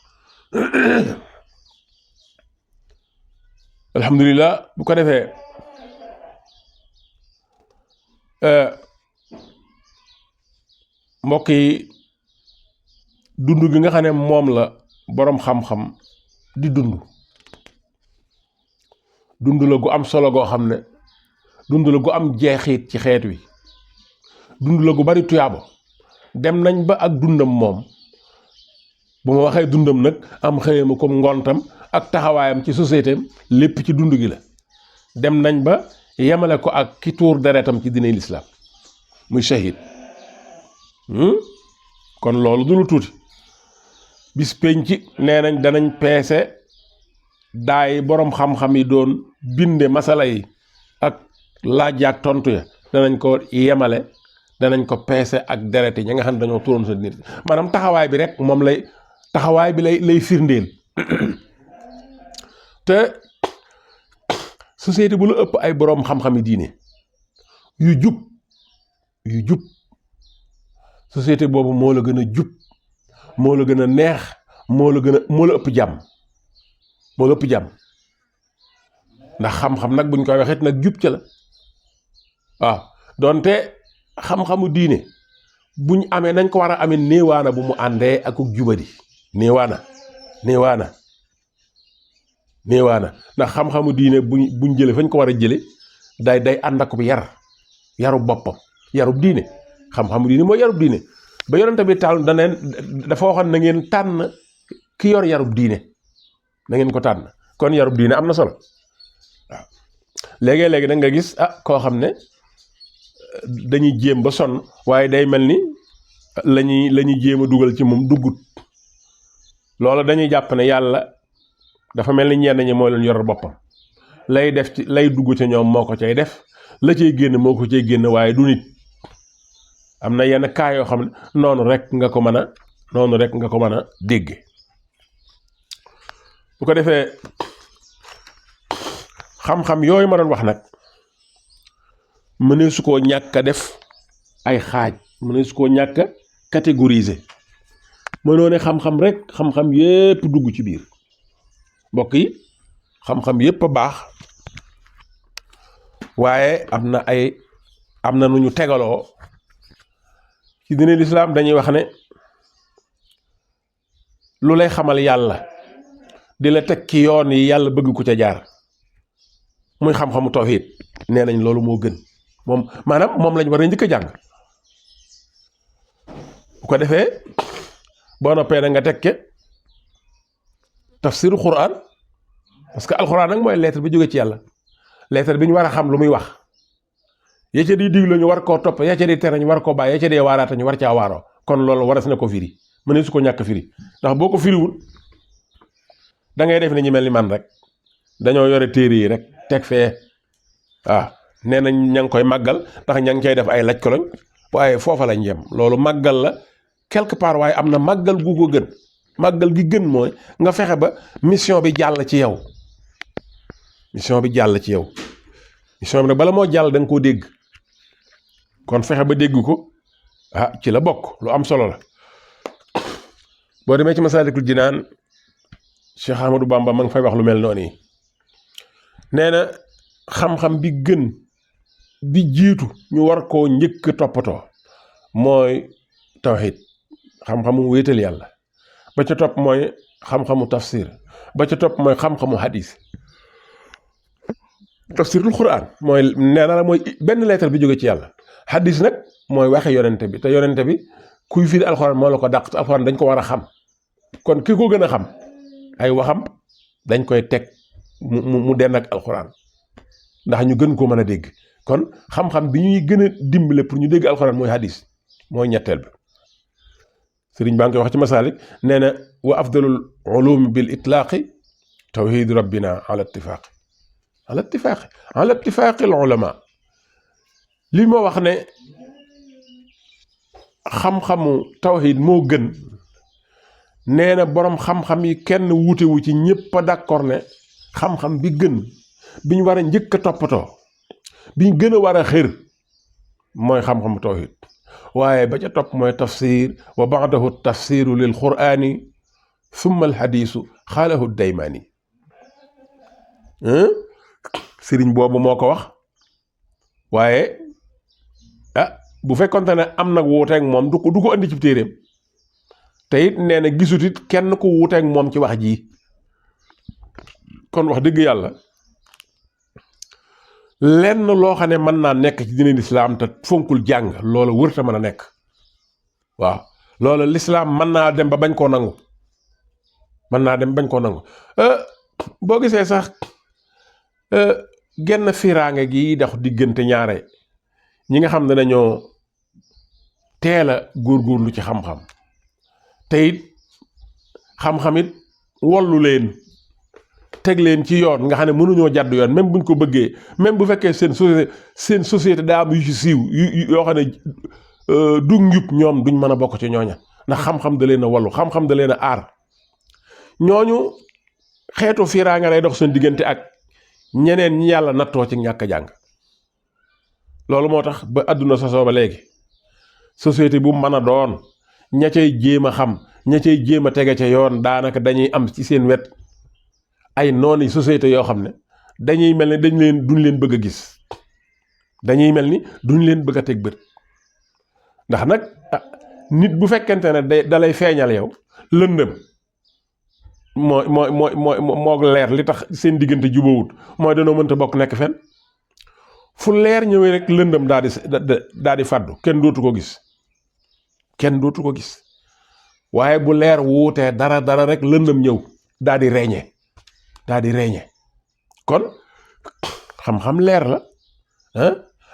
A: alhamdulilah bu ko defee mbokk yi dund gi nga xam ne moom la boroom xam-xam di dund la gu am solo goo xam ne dund la gu am jeexit ci xeet wi dund la gu bari tuyaabo dem nañ ba ak dundam moom bu ma waxee dundam nag am xëyama comme ngontam ak taxawaayam ci société am lépp ci dund gi la dem nañ ba yemale ko ak ki tuur deretam ci diine lislaam muy shahid kon loolu du lu tuuti bis penc nee nañ danañ peese daay boroom xam-xam yi doon binde masala yi ak laaj ak tontu ya danañ ko yemale danañ ko peese ak deret yi ñi nga xam ne dañoo turoon sa nit maanaam taxawaay bi rek moom taxawaay bi lay firndeel te société bu la ëpp ay boroom xam-xam yi diine yu jub société boobu moo la gën a jub moo la gën a neex moo la ëpp jàmm ndax xam-xam nag buñ koy waxee nag jub ca la waaw donte xam-xamu diine buñ amee nañ ko war a amee néewaana bu mu àndee ak jubadi néewaana ndax xam-xamu diine buñ jële fañ ko war a jële day ànd ak yarub boppam yarub diine xam-xamu diine mooy yarub diine ba yonent bi taal dafa waxoon na ngeen tànn ki yor yarub diine na ngeen ko tànn kon yarub diine am na solo waaw léegi nag nga gis koo xam ne dañuy jéem ba sonn waaye day mel ni lañuy jéem a dugal ci moom duggut loolu dañuy jàpp ne yàlla dafa mel ni ñenn ñi moo leen yor boppam lay def ci lay dugg ca ñoom moo ko cay def la cay génn moo ko cay génn waaye du nit am na yenn kaa yoo xam ne noonu rek nga ko mën a dégg bu ko defee xam-xam yooyu ma doon wax nag mënee su koo ñàkk a def ay xaaj mënee su koo ñàkk a catégoriser mënoo ne xam-xam rek xam-xam yépp dugg ci biir mbokk yi xam-xam yépp a baax waaye am na nu ñu tegaloo ci diine lislaam dañuy wax ne lu lay xamal yàlla di la teg ci yoon yi yàlla bëgg ku ca jaar muy xam-xamu tawhid nee nañ loolu moo gën moom lañ war a njëkk a jàng bu ko defee boo noppee na nga tekke tafsiru quran parce que alquran nag mooy lettre bi jóge ci yàlla lettre bi ñu war a xam lu muy wax ya ca di diglu ñu war koo topp ya ca di tere ñu war koo bàyyi ya ca dee waaraata ñu war caa waaroo kon loolu waras na ko firi mëne su ko ñàkk firi ndax boo ko firiwul da ngay def ne ñu mel ni man rek dañoo yore téere yi rek teg fee nee nañ ña ngi koy màggal ndax ña ngi cay def ay laj koloñ waaye foofa lañ yem loolu màggal la quelque part waaye am na màggal gu ko gën màggal gi gën mooy nga fexe ba mission bi jàll ci yow mission bi nag bala moo jàll da nga koo dégg kon fexe ba dégg ko ci la bokk lu am solo la boo demee ci Masaalikul Jinaan Cheikh Ahmadou Bamba ma ngi fay wax lu mel noonu yi nee na xam-xam bi gën bi jiitu ñu war koo njëkk toppatoo mooy tawhid xam-xamu wéetal yàlla ba ca topp mooy xam-xamu tafsir ba ca topp mooy xam-xamu hadis tafsirul quran mooy nee na la mooy benn lettre bi jóge ci yàlla hadis nag mooy waxe yonente bi te yonente bi kuy firi alxuraan moo la ko dàq te alxuraan dañ ko war a xam kon ki ko gën a xam ay waxam dañ koy teg mu denn ak alxuraan ndax ñu gën koo mën a dégg kon xam-xam bi ñuy gën a dimbale pour ñu dégg alxuraan mooy hadis mooy ñetteel bi sëriñ baa ngi koy wax ci masaalik nee na wa afdalul ulum bil itlaaqi tawhid rabbina ala ittifaaqi al ulama li moo wax ne xam-xamu tawhid moo gën nee na boroom xam-xam yi kenn wuutewu ci ñépp a d'accord ne xam-xam bi gën bi ñu war a njëkk a toppatoo bi ñu gën a war a xër mooy xam-xamu tawhid waaye ba ca topp mooy tafsir wa ba'dahu tafsiru lil qur'ani summa al hadisu xaalahu daymaani sëriñ boobu moo ko wax waaye bu fekkonte ne am nag wuuteeg moom du ko andi ci téeréem te it nee na gisut it kenn ku wuuteeg moom ci wax ji kon wax dëgg yàlla lenn loo xam ne mën naa nekk ci diine lislaam te fonkul jàng loola wërta mën a nekk waaw loola lislaam mën naa dem ba bañ koo nangu boo gisee sax genn fiiraange gi dox diggante ñaare ñi nga xam ne dañoo teel a góorgóorlu ci xam-xam te it xam-xam it wollu leen teg leen ci yoon nga xam ne mënuñoo jàdd yoon même buñ ko bëggee même bu fekkee seen société daa am yu ci siiw yoo xam ne du njub ñoom duñ mën a bokk ci ñooña ndax xam-xam da leen a wallu xam-xam da leen a aar ñooñu xeetu fiiraange lay dox seen diggante ak ñeneen ñi yàlla nattoo ci ñàkk a jàng loolu moo tax ba àdduna sosoo ba léegi société bu mën a doon ña cay jéem a xam ña cay jéem a tege ca yoon daanaka dañuy am ci seen wet ay nooni société yoo xam ne dañuy mel ni duñ leen bëgg a gis dañuy mel ni duñ leen bëgg a teg bët ndax nag nit bu fekkente ne dalay feeñal yow lëndëm moo leer li tax seen diggante jubawut mooy danoo mënta bokk nekk fenn fu leer ñëwee rek lëndëm daal di fàddu kenn dootu ko gis waaye bu leer wuutee dara rek lëndëm ñëw daal di reeñe kon xam-xam leer la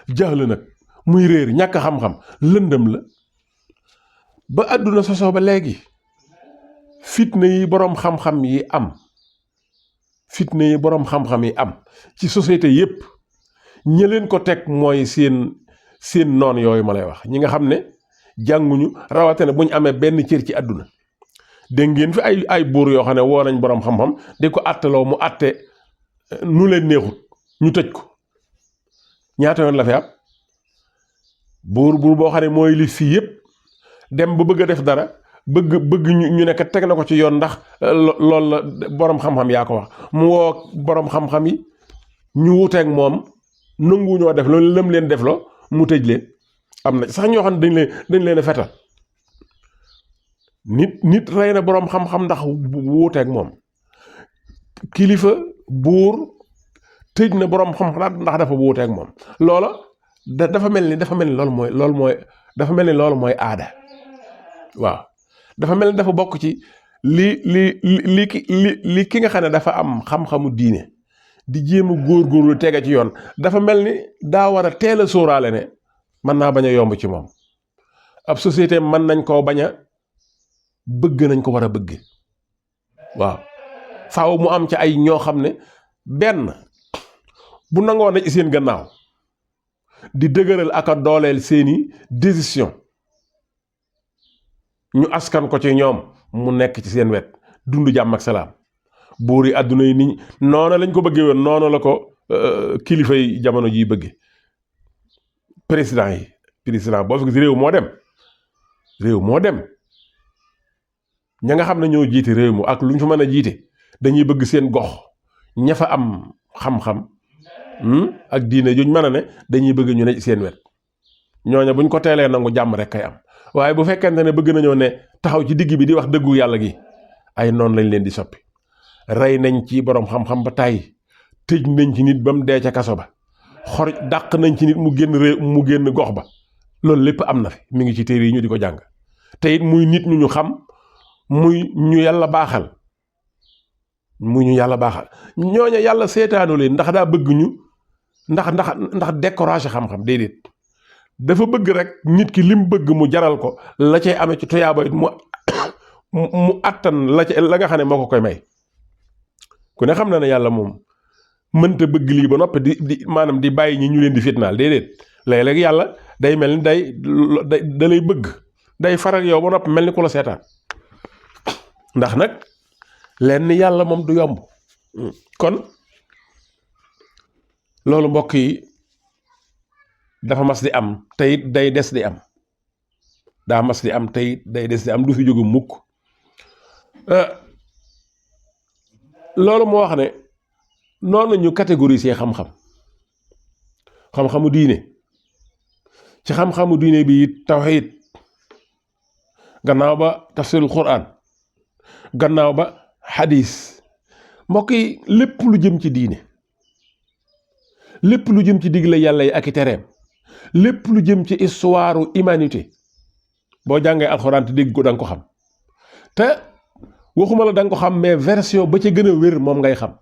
A: jaxla nag muy réer ñàkk xam-xam lëndëm la ba àdduna sosoo ba léegi fitna yi boroom xam-xam yi am ci société yépp ñi leen ko teg mooy seen noon yooyu ma lay wax ñi nga xam ne jànguñu rawatina bu ñu amee benn cër ci àdduna dégg ngeen fi ay buur yoo xam ne woo nañ boroom xam-xam di ko àttaloo mu àtte nu leen neexut ñu tëj ko ñaata yoon la fi am buur boo xam ne mooy li fii yépp dem ba bëgg a def dara bëgg ñu nekk teg na ko ci yoon ndax loolu la boroom xam-xam yaa ko wax mu woo boroom xam-xam yi ñu wuteeg moom nangu ñoo def loolu lëm leen def loo mu tëj leen am na sax ñoo xam ne dañ leen a fetal nit rey na boroom xam-xam ndax wuuteeg moom kilifa buur tëj na boroom xam-xam ndax dafa wuuteeg moom loola dafa mel ni loolu mooy aada waaw dafa mel ni dafa bokk ci li ki nga xam ne dafa am xam-xamu diine di jéem a góorgóorlu tege ci yoon dafa mel ni daa war a teel a sóoraale ne mën naa bañ a yomb ci moom ab société mën nañ koo bañ a bëgg nañ ko war a bëgg waaw faaw mu am ci ay ñoo xam ne benn bu nangoo na ci seen gannaaw di dëgëral ak a dooleel seeni décision ñu askan ko ci ñoom mu nekk ci seen wet dund jàmm ak salaam buur yi àdduna yi nii noonu lañ ko bëggee woon noonu la ko kilifa yi jamono jii bëgge président boo fi gis réew moo dem ña nga xam ne ñoo jiite réew mi ak lu ñu fa mën a jiite dañuy bëgg seen gox ña fa am xam-xam ak diine juñ mën a ne dañuy bëgg ñu ne ci seen wet ñooña buñ ko teelee nangu jàmm rek kay am waaye bu fekkente ne bëgg nañoo ne taxaw ci digg bi di wax dëggu yàlla gi ay noonu lañ leen di soppi rey nañ ci boroom xam-xam ba tàyyi tëj nañ ci nit ba mu dee ca kaso ba dàq nañ ci nit mu génn gox ba loolu lépp am na fi mi ngi ci téere yi ñu di ko jàng te it muy nit ñu xam muy ñu yàlla baaxal ñooña yàlla seetaanu leen ndax daa bëgg ñu ndax découragé xam-xam déedéet dafa bëgg rek nit ki lim bëgg mu jaral ko la cay amee ci toyaaba it mu àttan la nga xam ne moo ko koy may ku ne xam na ne yàlla moom mënta bëgg lii ba noppi di maanaam di bàyyi ñi ñu leen di fitnaal déedéet léeg-léeg yàlla day mel ni da lay bëgg day farak yow ba noppi mel ni ku la seetaan ndax nag lenn yàlla moom du yomb kon loolu mbokk yi dafa mas di am te it day des di am daa mas di am te it day des di am du fi jóge mukk loolu moo wax ne noonu ñu catégoriser xam-xamu diine ci xam-xamu diine bi it tawhid gannaaw ba tafsirul quran gannaaw ba hadis mbokk yi lépp lu jëm ci diine lépp lu jëm ci digle yàlla yi ak i tereem lépp lu jëm ci histoire humanité boo jàngee alxuraan te dégg ko da nga ko xam te waxuma la da nga ko xam mais version ba ca gën a wér moom ngay xam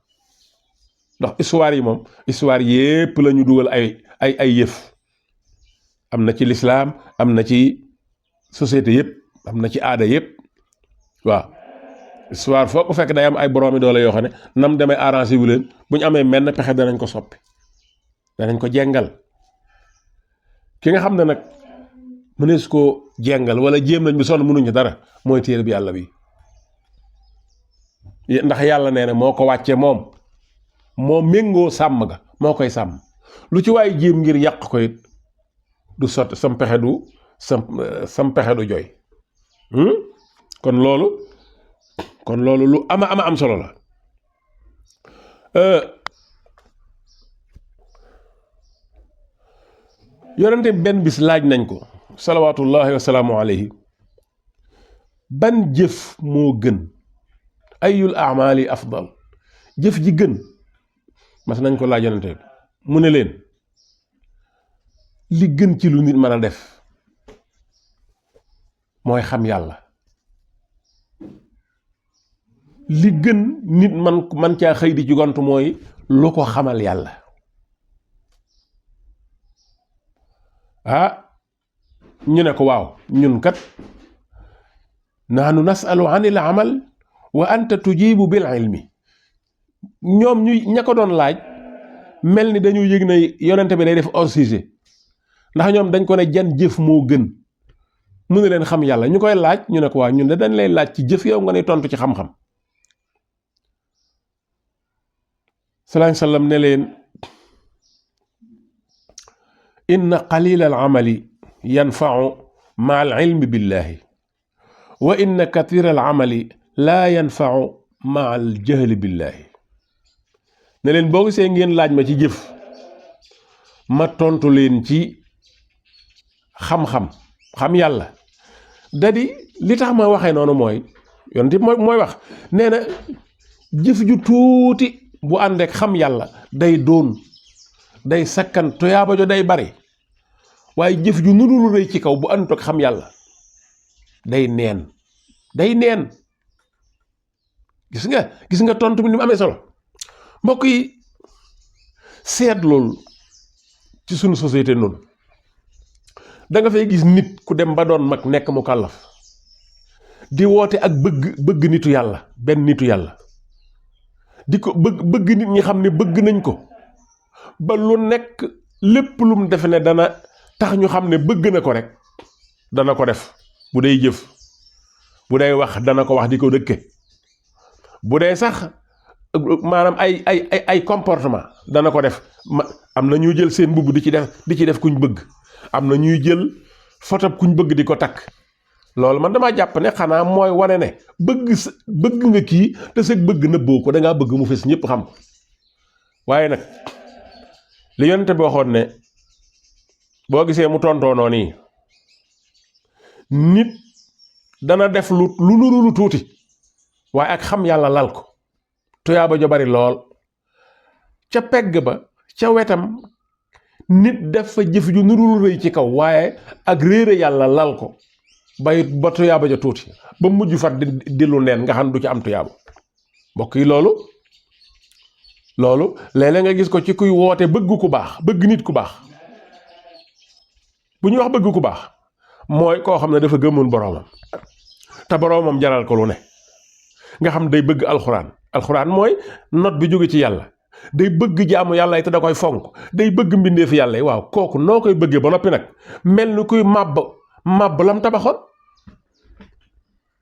A: ndax histoire yi moom histoire yépp la ñu dugal ay yëf am na ci lislaam am na ci société yépp am na ci aada yépp waaw histoire foo ko fekk day am ay boroomi doole yoo xam ne nam demee arrangé wu leen bu ñu amee menn pexe danañ ko soppi danañ ko jengal ki nga xam ne nag mënees koo jengal wala jéem nañ bi sonn mënuñ ci dara mooy téere bi yàlla bi ndax yàlla nee na moo ko wàcce moom moo méngoo sàmm ga moo koy sàmm lu ci waaye jéem ngir yàq ko it du sotti sam pexe du joy kon loolu lu ama am solo la yonente benn bis laaj nañ ko salawaatullahi wa salaamu alayhi ban jëf moo gën ayul amali afdal jëf ji gën mas nañ ko laaj yonente mu ne leen li gën ci lu nit mën a def mooy xam yàlla li gën nit man caa xëy di ci gont mooy lu ko xamal yàlla ñu ne ko waaw ñun kat nahnu nasalu anil amal wa anta tujibu bil ilmi ñoom ña ko doon laaj mel ni dañu yëg na yonente bi day def hors sujet ndax ñoom dañ ko ne jan jëf moo gën mu ne leen xam yàlla ñu koy laaj ñu ne ko waaw ñun de dañ lay laaj ci jëf yow nga ne tontu ci xam-xam sallallahu alayhi wa sallam ne leen inna qalila al amali yanfau ma al ilmi billahi wa inna kathira al amali laa yanfau ma al jahli billahi ne leen boo gisee ngeen laaj ma ci jëf ma tontu leen ci xam yàlla dadi li tax ma waxee noonu mooy yonent bi mooy wax nee na jëf ju tuuti bu ànd ak xam yàlla day sakkan toyaaba jo day bari waaye jëf ju nuru rëy ci kaw bu ànd ak xam yàlla day neen gis nga tontu bi ni mu amee solo mbokk yi seet loolu ci sunu société noonu da nga fay gis nit ku dem ba doon mag nekk mu kàllaf di woote ak bëgg nitu yàlla benn nitu yàlla di ko bëgg nit ñi xam ne bëgg nañ ko ba lu nekk lépp lum defe ne dana tax ñu xam ne bëgg na ko rek dana ko def bu dee jëf bu dee wax dana ko wax di ko dëkke bu dee sax maanaam ay comportement dana ko def am na ñuy jël seen mbubb di ci def kuñ bëgg am na ñuy jël foto kuñ bëgg di ko takk loolu man damaa jàpp ne xanaa mooy wane ne bëgg nga kii te sa bëgg nëbboo ko dangaa bëgg mu fes ñëpp xam ko waaye nag li yonente bi waxoon ne boo gisee mu tontoo noonu nii nit dana def lu nuru lu tuuti waaye ak xam yàlla lal ko tuyaaba jo bari lool ca pegg ba ca wetam nit def fa jëf ju nuru lu rëy ci kaw waaye ak réere yàlla lal ko ba tuyaaba ja tuuti ba mujj fat di lu neen nga xam du ci am tuyaaba mbokk yi loolu léeg-léeg nga gis ko ci kuy woote bëgg ku baax bëgg nit ku baax bu ñuy wax bëgg ku baax mooy koo xam ne dafa gëmoon boroomam te boroomam jaral ko lu ne nga xam day bëgg alxuraan mooy not bi jóge ci yàlla day bëgg jaamu yàlla yi te da koy fonk day bëgg mbindeefi yàlla yi waaw kooku noo koy bëggee ba noppi nag mel ni kuy màbb lam tabaxoon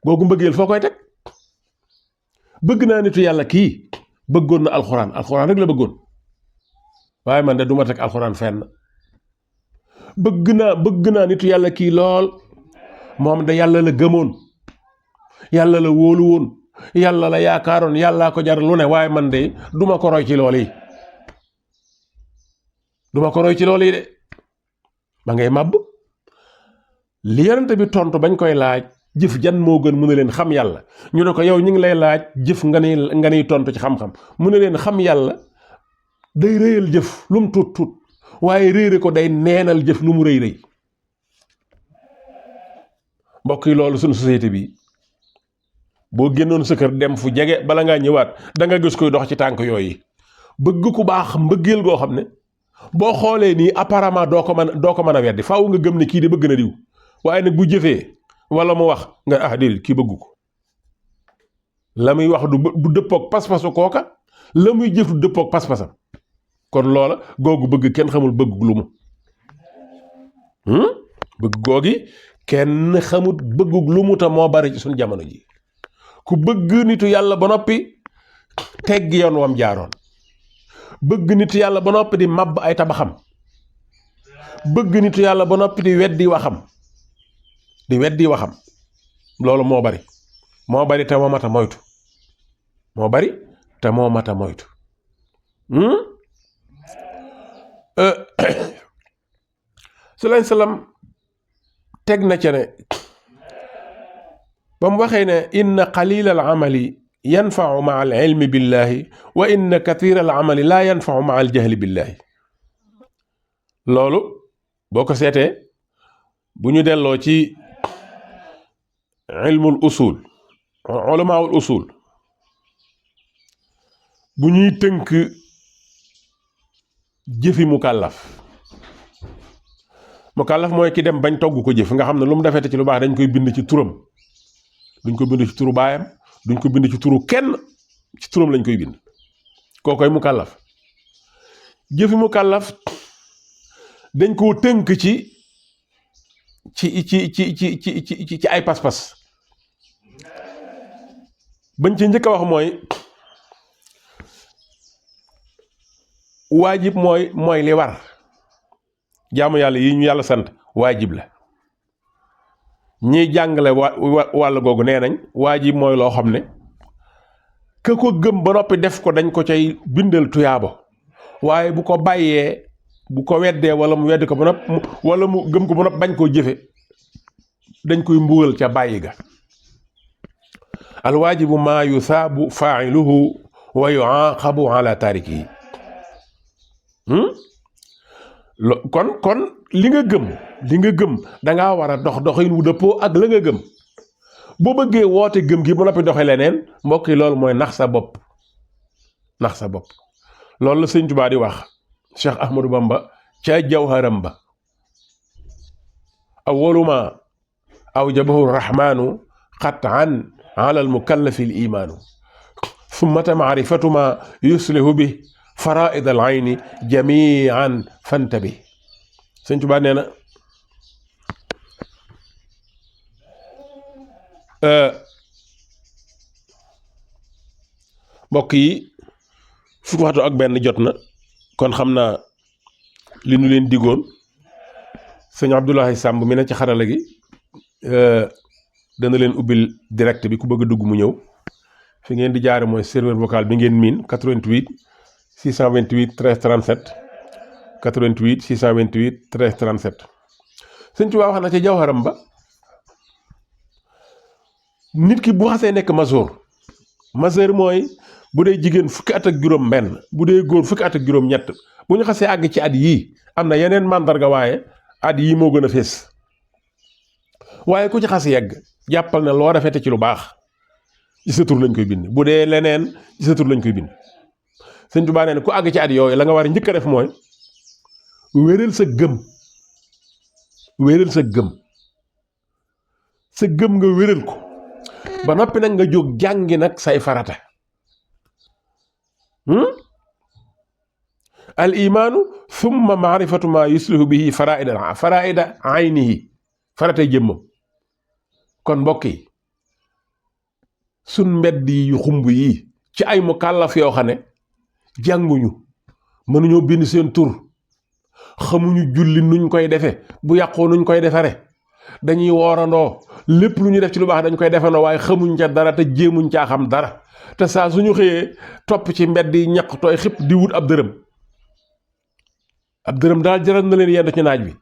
A: googu mbëggeel foo koy teg bëgg naa nitu yàlla kii bëggoon na alxuraan rek la bëggoon waaye man de duma teg alxuraan fenn bëgg naa nitu yàlla kii lool moom de yàlla la gëmoon yàlla la wóolu woon yàlla la yaakaaroon yàllaa ko jar lu ne waaye man de duma ko roy ci lool yi de ba ngay màbb li yonent bi tontu bañ koy laaj jëf jan moo gën mu ne leen xam yàlla ñu ne ko yow ñu ngi lay laaj jëf nga ni tontu ci xam-xam mu ne leen xam yàlla day réyal jëf lu mu tuut waaye réere ko day neenal jëf lu mu rëy mbokk yi loolu suñu société bi boo génnoon sa kër dem fu jege bala ngaa ñëwaat da nga gis koy dox ci tànk yooyu bëgg ku baax mbëggeel goo xam ne boo xoolee nii apparemment doo ko mën a weddi faaw nga gëm ne kii de bëgg na diw waaye nag bu jëfee wala mu wax nga déedéet kii bëggu ko la muy wax du dëppook pas-pasu kooka la muy jëf du dëppook pas-pasam kon loola googu bëgg kenn xamul bëgg lu mu bëgg googi kenn xamut bëggug lu mu ta moo bari ci suñ jamono ji ku bëgg nitu yàlla ba noppi tegg yoon wam jaaroon bëgg nitu yàlla ba noppi di màbb ay tabaxam bëgg nitu yàlla ba noppi di weddi waxam loolu moo bari te moo mat a moytu salaam teg na ca ne ba mu waxee ne inna qalila al amali yanfau maa al ilmi billahi wa inna kathira al amali laa yanfau maa al jahli billahi loolu boo ko seetee bu ñu delloo ci ilmul usul ulamaul usul bu ñuy tënk jëfi mukallaf mooy ki dem bañ togg ko jëf nga xam ne lu mu defete ci lu baax dañ koy bind ci turam duñ ko bind ci turu baayam duñ ko bind ci turu kenn ci turam lañ koy bind kookoy mukallaf jëfi mukallaf dañ koo tënk ci ay pas-pas bañ ci njëkk a wax mooy waajib mooy li war jaamu yàlla yi ñu yàlla sant waajib la ñiy jàngale wàll googu nee nañ waajib mooy loo xam ne ka ko gëm ba noppi def ko dañ ko cay bindal tuyaabo waaye bu ko bàyyee bu ko weddee wala mu weddi ko ba noppi wala mu gëm ko ba noppi bañ koo jëfe dañ koy mbugal ca bàyyi ga alwaajibu maa yusaabu faa'iluhu wa yu'aaqabu ala taarikihi kon li nga gëm dangaa war a doxin wu dëppoo ak la nga gëm boo bëggee woote gëm gi ba noppi doxe leneen mbokk yi loolu mooy nax sa bopp loolu la Sëñ Tuubaa di wax Cheikh Ahmadou Bamba ca jawharam ba awwalu ma awjabahu rahmaanu qat'an ala al-mukallafi al-iimaanu summata maarifatu ma yuslihu bi faraa'id al-ayni jamii'an fantabi Sëñ Tuubaa nee na mbokk yi fukki waxtu ak benn jot na kon xam naa li nu leen diggoon sëñ Abdoulaye Samb mi ne ci xarala gi dana leen ubbil direct bi ku bëgg a dugg mu ñëw fi ngeen di jaare mooy serveur vocal bi ngeen miin 88 628 13 37 88 628 13 37 sëñ Tuubaa wax na ca jawharam ba nit ki bu xasee nekk majeur mooy bu dee jigéen fukki at ak juróom benn bu dee góor fukki at ak juróom ñett bu ñu xasee àgg ci at yii am na yeneen màndarga waaye at yii moo gën a fees waaye ku ci xas yegg jàppal ne loo rafete ci lu baax ci sa tur lañ koy bind bu dee leneen ci sa tur lañ koy bind Sëñ Tuubaa nee na ku àgg ci at yooyu la nga war a njëkk a def mooy wéral sa gëm nga wéral ko ba noppi nag nga jóg jàngi nag say farata al imaanu thumma maarifatu ma yuslihu bihi faraida aynihi faratay jëmmam kon mbokk yi sun mbedd yi yu xumb yi ci ay mu kàllaf yoo xam ne jànguñu mënuñoo bind seen tur xamuñu julli nuñ koy defe bu yàqoo nuñ koy defare dañuy woorandoo lépp lu ñu def ci lu baax dañ koy defandoo waaye xamuñ ca dara te jéemuñ caa xam dara te saa suñu xëyee topp ci mbedd yi ñaq tooy xip di wut ab dërëm daal jaral na leen yenn ci naaj bi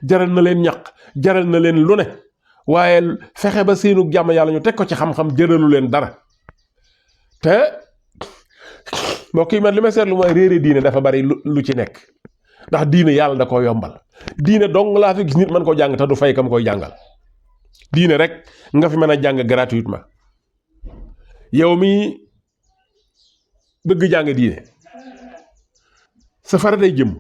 A: jaral na leen ñaq jaral na leen lu ne waaye fexe ba seenu jàmm yàlla ñu teg ko ci xam-xam jëralu leen dara te mbokk yi man li ma seetlu mooy réere diine dafa bari lu ci nekk ndax diine yàlla da koo yombal diine dong laa fi gis nit mën koo jàng te du fay kam koy jàngal diine rek nga fi mën a jàng gratuitement yow mi bëgg jàng diine sa fara day jëm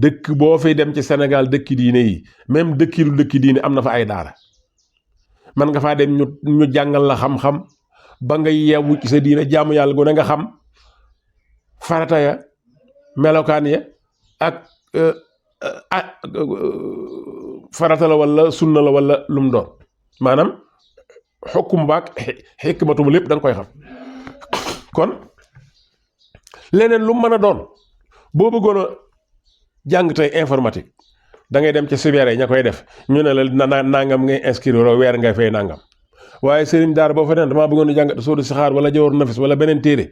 A: dëkk boo fay dem ci Sénégal dëkki diine yi même dëkki diine am na fa ay daara man nga faa dem ñu jàngal la xam-xam ba nga yeewu ci sa diine jaamu yàlla gu ne nga xam farata ya melokaan ya ak farata la wala sunna la wala lu mu doon maanaam xokkum baak xikmatum lépp da nga koy xam kon leneen lu mën a doon boo bëggoon a jàng tey informatique da ngay dem ci cyber ña koy def ñu ne la nangam ngay inscrire weer ngay fay nangam waaye sëriñ daara boo fa ne damaa bëggoon a jàng soodu sixaar wala jawar nafis wala beneen téere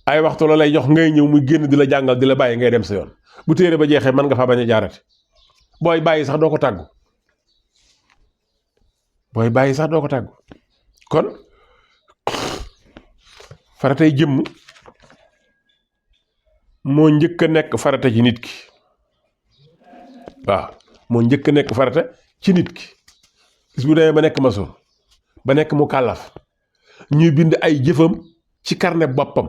A: ay waxtu la lay jox ngay ñëw muy génn di la jàngal di la bàyyi ngay dem sa yoon bu téere ba jeexee mën nga faa bañ a jaarati booy bàyyi sax doo ko tàggu kon faratay jëmm moo njëkk a nekk farata ci nit ki waaw moo njëkk a nekk farata ci nit ki bis bu demee ba nekk masoor ba nekk mu kàllaf ñuy bind ay jëfam ci carnet boppam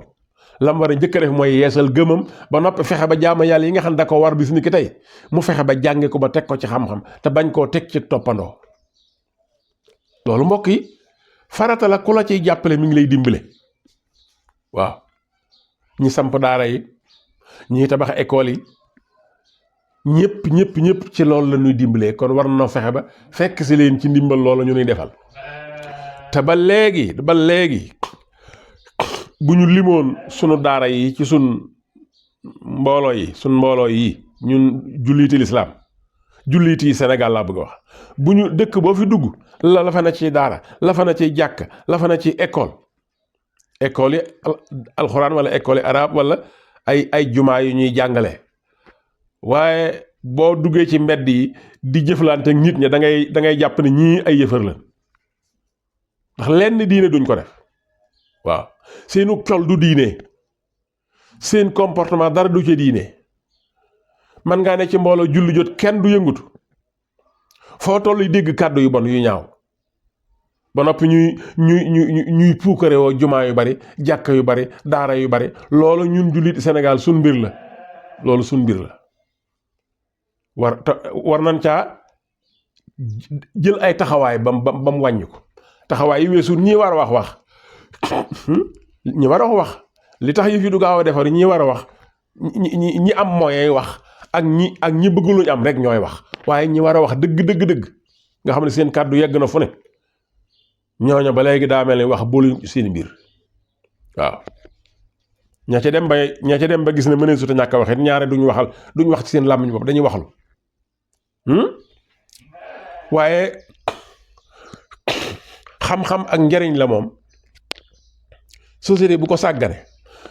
A: lam war a njëkk a def mooy yeesal gëmam ba noppi fexe ba jaama yàlla yi nga xam da ko war bis ni ki tey mu fexe ba jànge ko ba teg ko ci xam-xam te bañ koo teg ci toppandoo loolu mbokk yi farata la ku la ciy jàppale mi ngi lay dimbale waaw ñi samp daara yi ñi tabax école yi ñëpp ci loolu la ñuy dimbalee kon war na fexe ba fekk si leen ci ndimbal loolu ñu nuy defal te ba léegi bu ñu limoon sunu daara yi ci sun mbooloo yi ñun julliti lislaam julliti Sénégal laa bëgg a wax bu ñu dëkk boo fi dugg la fa na ci daara la fa na ci jàkk la fa na ci école yi alxuraan wala école yi arabe wala ay jumaa yu ñuy jàngale waaye boo duggee ci mbedd yi di jëflante ak nit ñi da ngay jàpp ne ñii ay yëfër la ndax lenn diine duñ ko def waaw seenu col du diine seen comportement dara du ci diine man ngaa ne ci mbooloo julli jot kenn du yëngutu foo toll dégg kàddu yu bon yu ñaaw ba noppi ñuy puukare woo jumaa yu bari jàkka yu bari daara yu bari loolu ñun jullit Sénégal suñ mbir la loolu suñ mbir la war nañ caa jël ay taxawaay ba mu wàññi ko taxawaay yi weesu ñii war a wax ñi war a wax li tax yi fi du gaaw a defar ñi war a wax ñi am moyen wax ak ñi bëgg luñ am rek ñooy wax waaye ñi war a wax dëgg nga xam ne seen kàddu yegg na fu ne ñooña ba léegi daa mel ni wax booluñ seen mbir waaw ña ca dem ba gis ne mënee suta ñàkk a wax it ñaare duñ wax ci seen làmmiñ bopp dañuy waxlu waaye xam-xam ak njariñ la moom société bu ko sàggane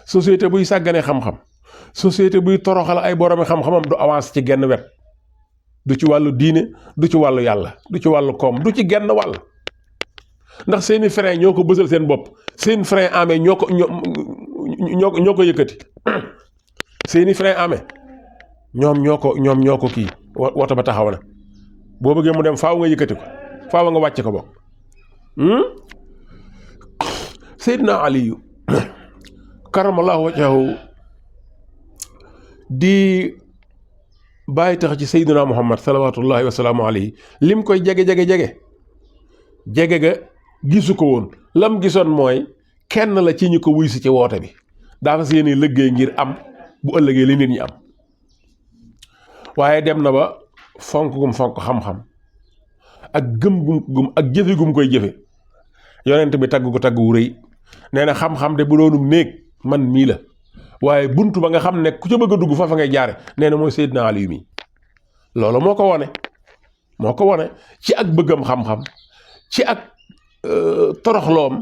A: société buy sàggane xam-xam société buy toroxal ay boroomi xam-xamam du avance ci genn wet du ci wàllu diine du ci wàllu yàlla du ci wàllu koom du ci genn wàll ndax seeni frein ñoo ko bësal seen bopp seen frein amee ñoo ko yëkkati seeni frein amee ñoom ñoo ko kii woto ba taxaw na boo bëggee mu dem faaw nga yëkkati ko faaw nga wàcce ko bokk Seydina Aliyu karamallahu wajhahu di bàyyi tax ci Seydina Muhammad salawaatullahi wa salaamu alayhi lim koy jege ga gisu ko woon lam gisoon mooy kenn la ci ñu ko wuy si ci woote bi dafa seeni liggéey ngir am bu ëllëgee li nit ñi am waaye dem na ba fonk gum fonk xam-xam ak gëm gum ak jëfe gum koy jëfe yonent bi tagg ko tagg wu rëy nee na xam-xam de bu doonum néeg man mii la waaye buntu ba nga xam ne ku ca bëgg a dugg foofa ngay jaare nee na mooy Seydina Aliyu mi loolu moo ko wone ci ak bëggam xam-xam ci ak toroxloom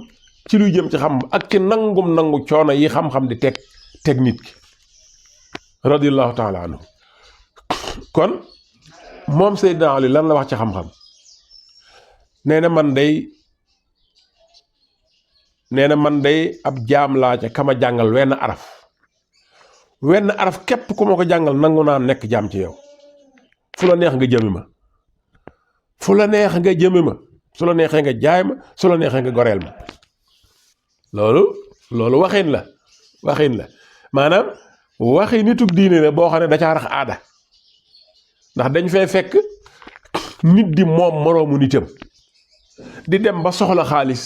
A: ci luy jëm ci xam ak ci nangu coono yi xam-xam di teg nit ki radiyallahu taala anhu kon moom Seydina Ali lan la wax ci xam-xam nee na man day ab jaam laa ca kama jàngal wenn araf képp ku ma ko jàngal nangu naa nekk jaam ci yow fu la neex nga jëmi ma su la neexee nga jaay ma su la neexee nga goreel ma loolu waxin la maanaam waxi nitug diine la boo xam ne da caa rax aada ndax dañ fay fekk nit di moom moroomu nitam di dem ba soxla xaalis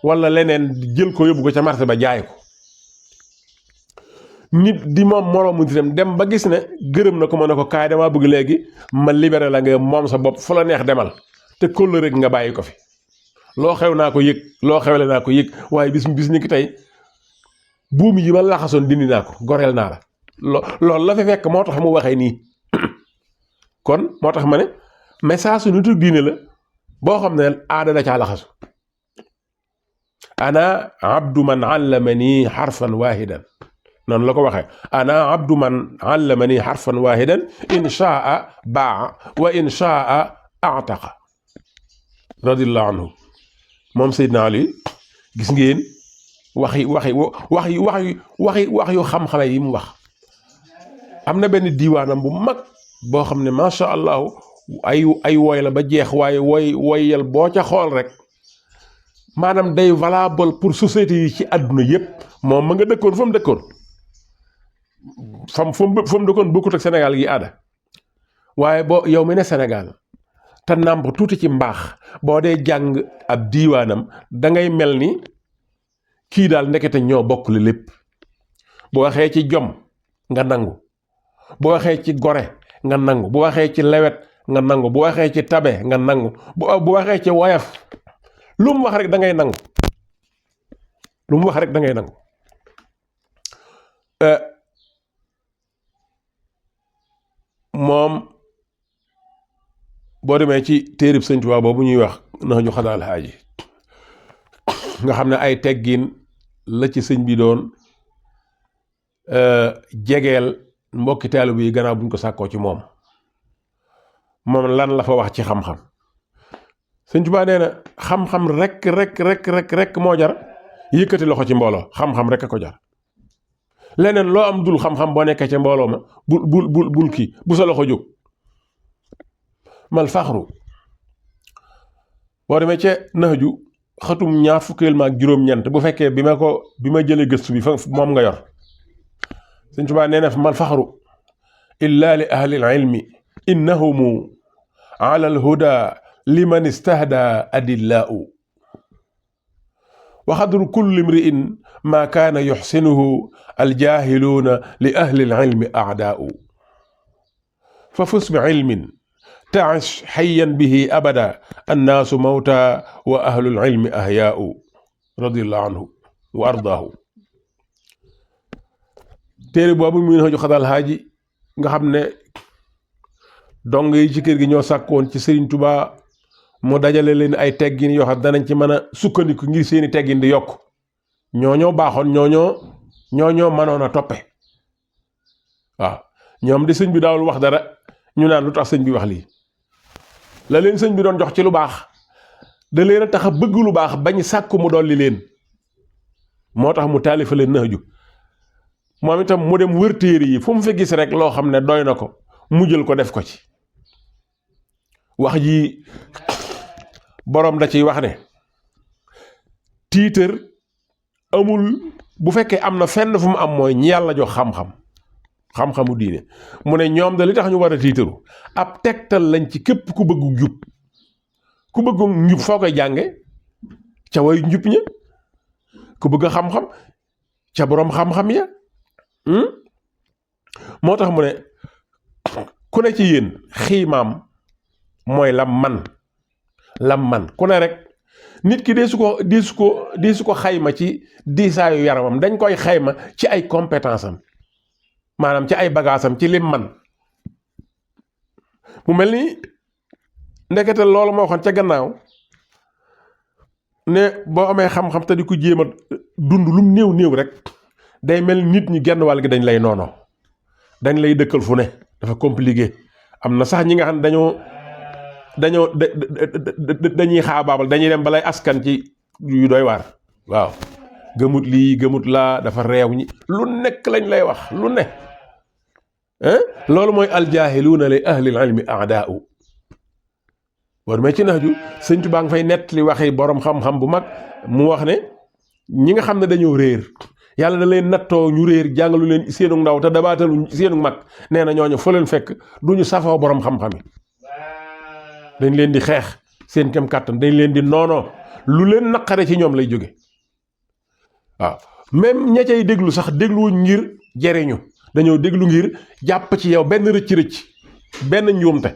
A: wala leneen jël ko yóbbu ko ca marché ba jaay ko nit di moom moroomu nitam dem ba gis ne gërëm na ko ma ne ko kaay damaa bëgg léegi ma libéré la nga moom sa bopp fu la neex demal te kóllëre rek nga bàyyi ko fi loo xewle naa ko yëg waaye bis ni ki tey buum yi ma laxasoon dindi naa ko goreel naa la loolu la fi fekk moo tax mu waxee nii kon moo tax ma ne message su nitu diine la boo xam ne aada da caa laxasu ana abdu man allamani xarfan waahidan noonu la ko waxee ana abdu man allamani xarfan waahidan in shaa baa wa in shaa ataqa radiyallahu anhu moom Seydina Ali gis ngeen wax yu xam-xame yi mu wax am na benn diiwaanam bu mag boo xam ne macha allah ay woy la ba jeex waaye woyal boo ca xool rek maanaam day valable pour société yi ci àdduna yépp moom ma nga dëkkoon fa mu dëkkoon fa mu dëkkoon bokkut ak Sénégal gi aada waaye boo yow mi ne Sénégal te nàmp tuuti ci mbaax boo dee jàng ab diiwaanam dangay mel ni kii daal ndekete ñoo bokk li lépp bu waxee ci jom nga nangu bu waxee ci gore nga nangu bu waxee ci lewet nga nangu bu waxee ci tabe nga nangu bu waxee ci woyof lu mu wax rek da ngay nangu moom boo demee ci téerib Sëñ Tuubaa boobu ñuy wax nax ñu xadaal xaaji nga xam ne ay teggin la ci sëñ bi doon jegeel mbokki taalibe yi gannaaw buñ ko sàkkoo ci moom lan la fa wax ci xam-xam Sëñ Tuubaa nee na xam-xam rek moo jar yëkkati loxo ci mbooloo xam-xam rek a ko jar leneen loo am dul xam-xam boo nekkee ca mbooloo ma bul kii bu sa loxo jóg mal faxru boo demee ca Nahju xatum ñaar fukkeel ma ak juróom-ñeent bu fekkee bi ma jëlee gëstu bi fa moom nga yor Sëñ Tuubaa nee na mal faxru illa li ahli ilmi innahumu ala alhuda liman istahda adillaau wa xadru kulli imri'in ma kaana yuxsinuhu aljahiluuna li ahli ilmi aadaau fa fus bi ilmin taish xayyan bihi abada annaasu mawta wa ahlul ilmi ahyaau radiyallahu anhu wa ardaahu téere boobu muy Nahju Xadaal Xaaji nga xam ne dong yi ci kër gi ñoo sàkkoon ci Sëriñ Tuubaa mu dajale leen ay teggin yoo xam danañ ci mën a sukkandiku ngir seeni teggin di yokk ñoo baaxoon ñoo mënoon a toppe waaw ñoom di sëñ bi daawul wax dara ñu naan lu tax sëñ bi wax lii la leen sëñ bi doon jox ci lu baax da leen a tax a bëgg lu baax bañ sàkku mu dolli leen moo tax mu taalifa leen Nahju moom itam mu dem wër téere yi fu mu fi gis rek loo xam ne doy na ko mu jël ko def ko ci wax ji boroom da ciy wax ne tiitër amul bu fekkee am na fenn fu mu am mooy ñi yàlla jox xam-xamu diine mu ne ñoom da li tax ñu war a tiitaru ab tegtal lañ ci képp ku bëggu njub foo koy jànge ca way njub ña ku bëgg xam-xam ca boroom xam-xam ya moo tax mu ne ku ne ci yéen xiimaam mooy lam man ku ne rek nit ki dee su ko xayma ci diisaayu yaramam, dañ koy xayma ci ay compétence am, maanaam ci ay bagaasam, ci lim man. mu mel ni ndekete loolu ma waxoon ca gannaaw ne boo amee xam-xam te di ko jéem a dund lum néew néew rek day mel nit ñi genn wàll gi dañ lay noonoo, dañ lay dëkkal fu ne, dafa compliqué. am na sax ñi nga xam ne dañuy xaabaabal, dañuy dem balay askan ci yu doy waar. waaw gëmut lii gëmut laa, dafa réew ñi, lu nekk lañ lay wax, lu ne. loolu mooy aljaahiluuna li ahlil ilmi aadaau. war may ci naaju sëñ Tuubaa nga fay nett li waxi borom xam-xam bu mag, mu wax ne ñi nga xam ne dañoo réer, yàlla da leen nattoo ñu réer, jàngalu leen seenu ndaw te dabaatalu seenu mag, nee na ñooñu fa leen fekk du ñu safoo borom xam-xam yi. dañ leen di xeex seen kem kàttan, dañ leen di noonoo, lu leen naqare ci ñoom lay jóge. waaw même ña cay déglu sax dégluwuñ ngir jeriñu, dañoo déglu ngir jàpp ci yow benn rëcc-rëcc, benn njuumte.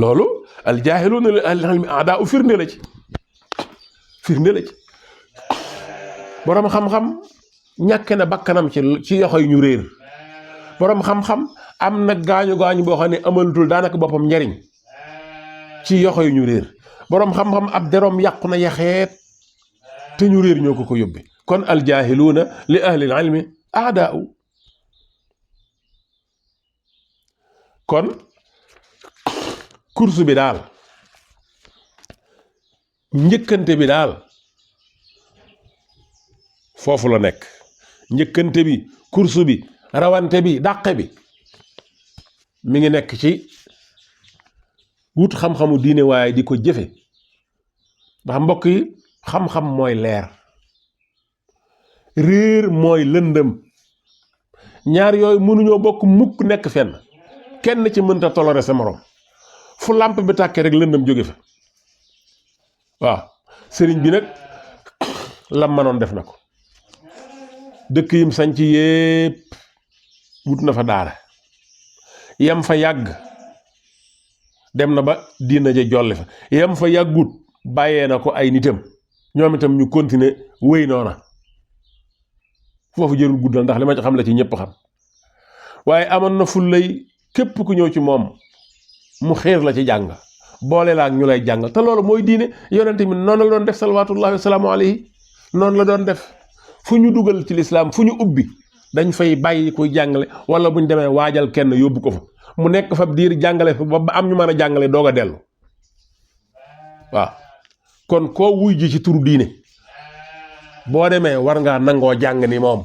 A: loolu aljaahiluuna li ahlil ilmi a'daa'u firnde la ci, boroom xam-xam ñàkke na bakkanam ci yoxo yu ñu réer. boroom xam-xam am na gaañu boo xam ne amalutul daanaka boppam njariñ ci yoxo yu ñu réer. boroom xam-xam ab deroom yàqu na yaxeet te ñu réer ñoo ko yóbbe. kon aljaahiluuna li ahlil ilmi a'daa'u. kon course bi daal, njëkkante bi daal foofu la nekk. njëkkante bi, course bi, rawante bi, dàqe bi mi ngi nekk ci wut xam-xamu diine waaye di ko jëfe. ndax mbokk yi, xam-xam mooy leer, réer mooy lëndëm. ñaar yooyu mënuñoo bokk mukk nekk fenn, kenn ci mënta toléré sa morom. fu làmp bi tàkkee rek lëndëm jóge fa. waaw sëriñ bi nag lam manoon def na ko. dëkk yim sañc yépp wut na fa daara, yam fa yàgg dem na ba diina ja jolli fa, yam fa yàggut bàyyee na ko ay nitam, ñoom itam ñu continuer wéy noona. foofu jërul guddal ndax li ma ci xam la ci ñëpp xam. waaye amoon na fullay képp ku ñëw ci moom mu xiir la ci jàng, boole la ak ñu lay jàngal, te loolu mooy diine. yonent mi noonu la doon def salawaatullahi wa salaamu alayhi, noonu la doon def. fu ñu dugal ci lislaam, fu ñu ubbi, dañ fay bàyyi kuy jàngale, wala bu ñu demee waajal kenn yóbbu ko fa mu nekk fa diir jàngale fa ba am ñu mën a jàngale doog a dellu. waaw kon koo wuy ji ci turu diine, boo demee war ngaa nangoo jàng ni moom.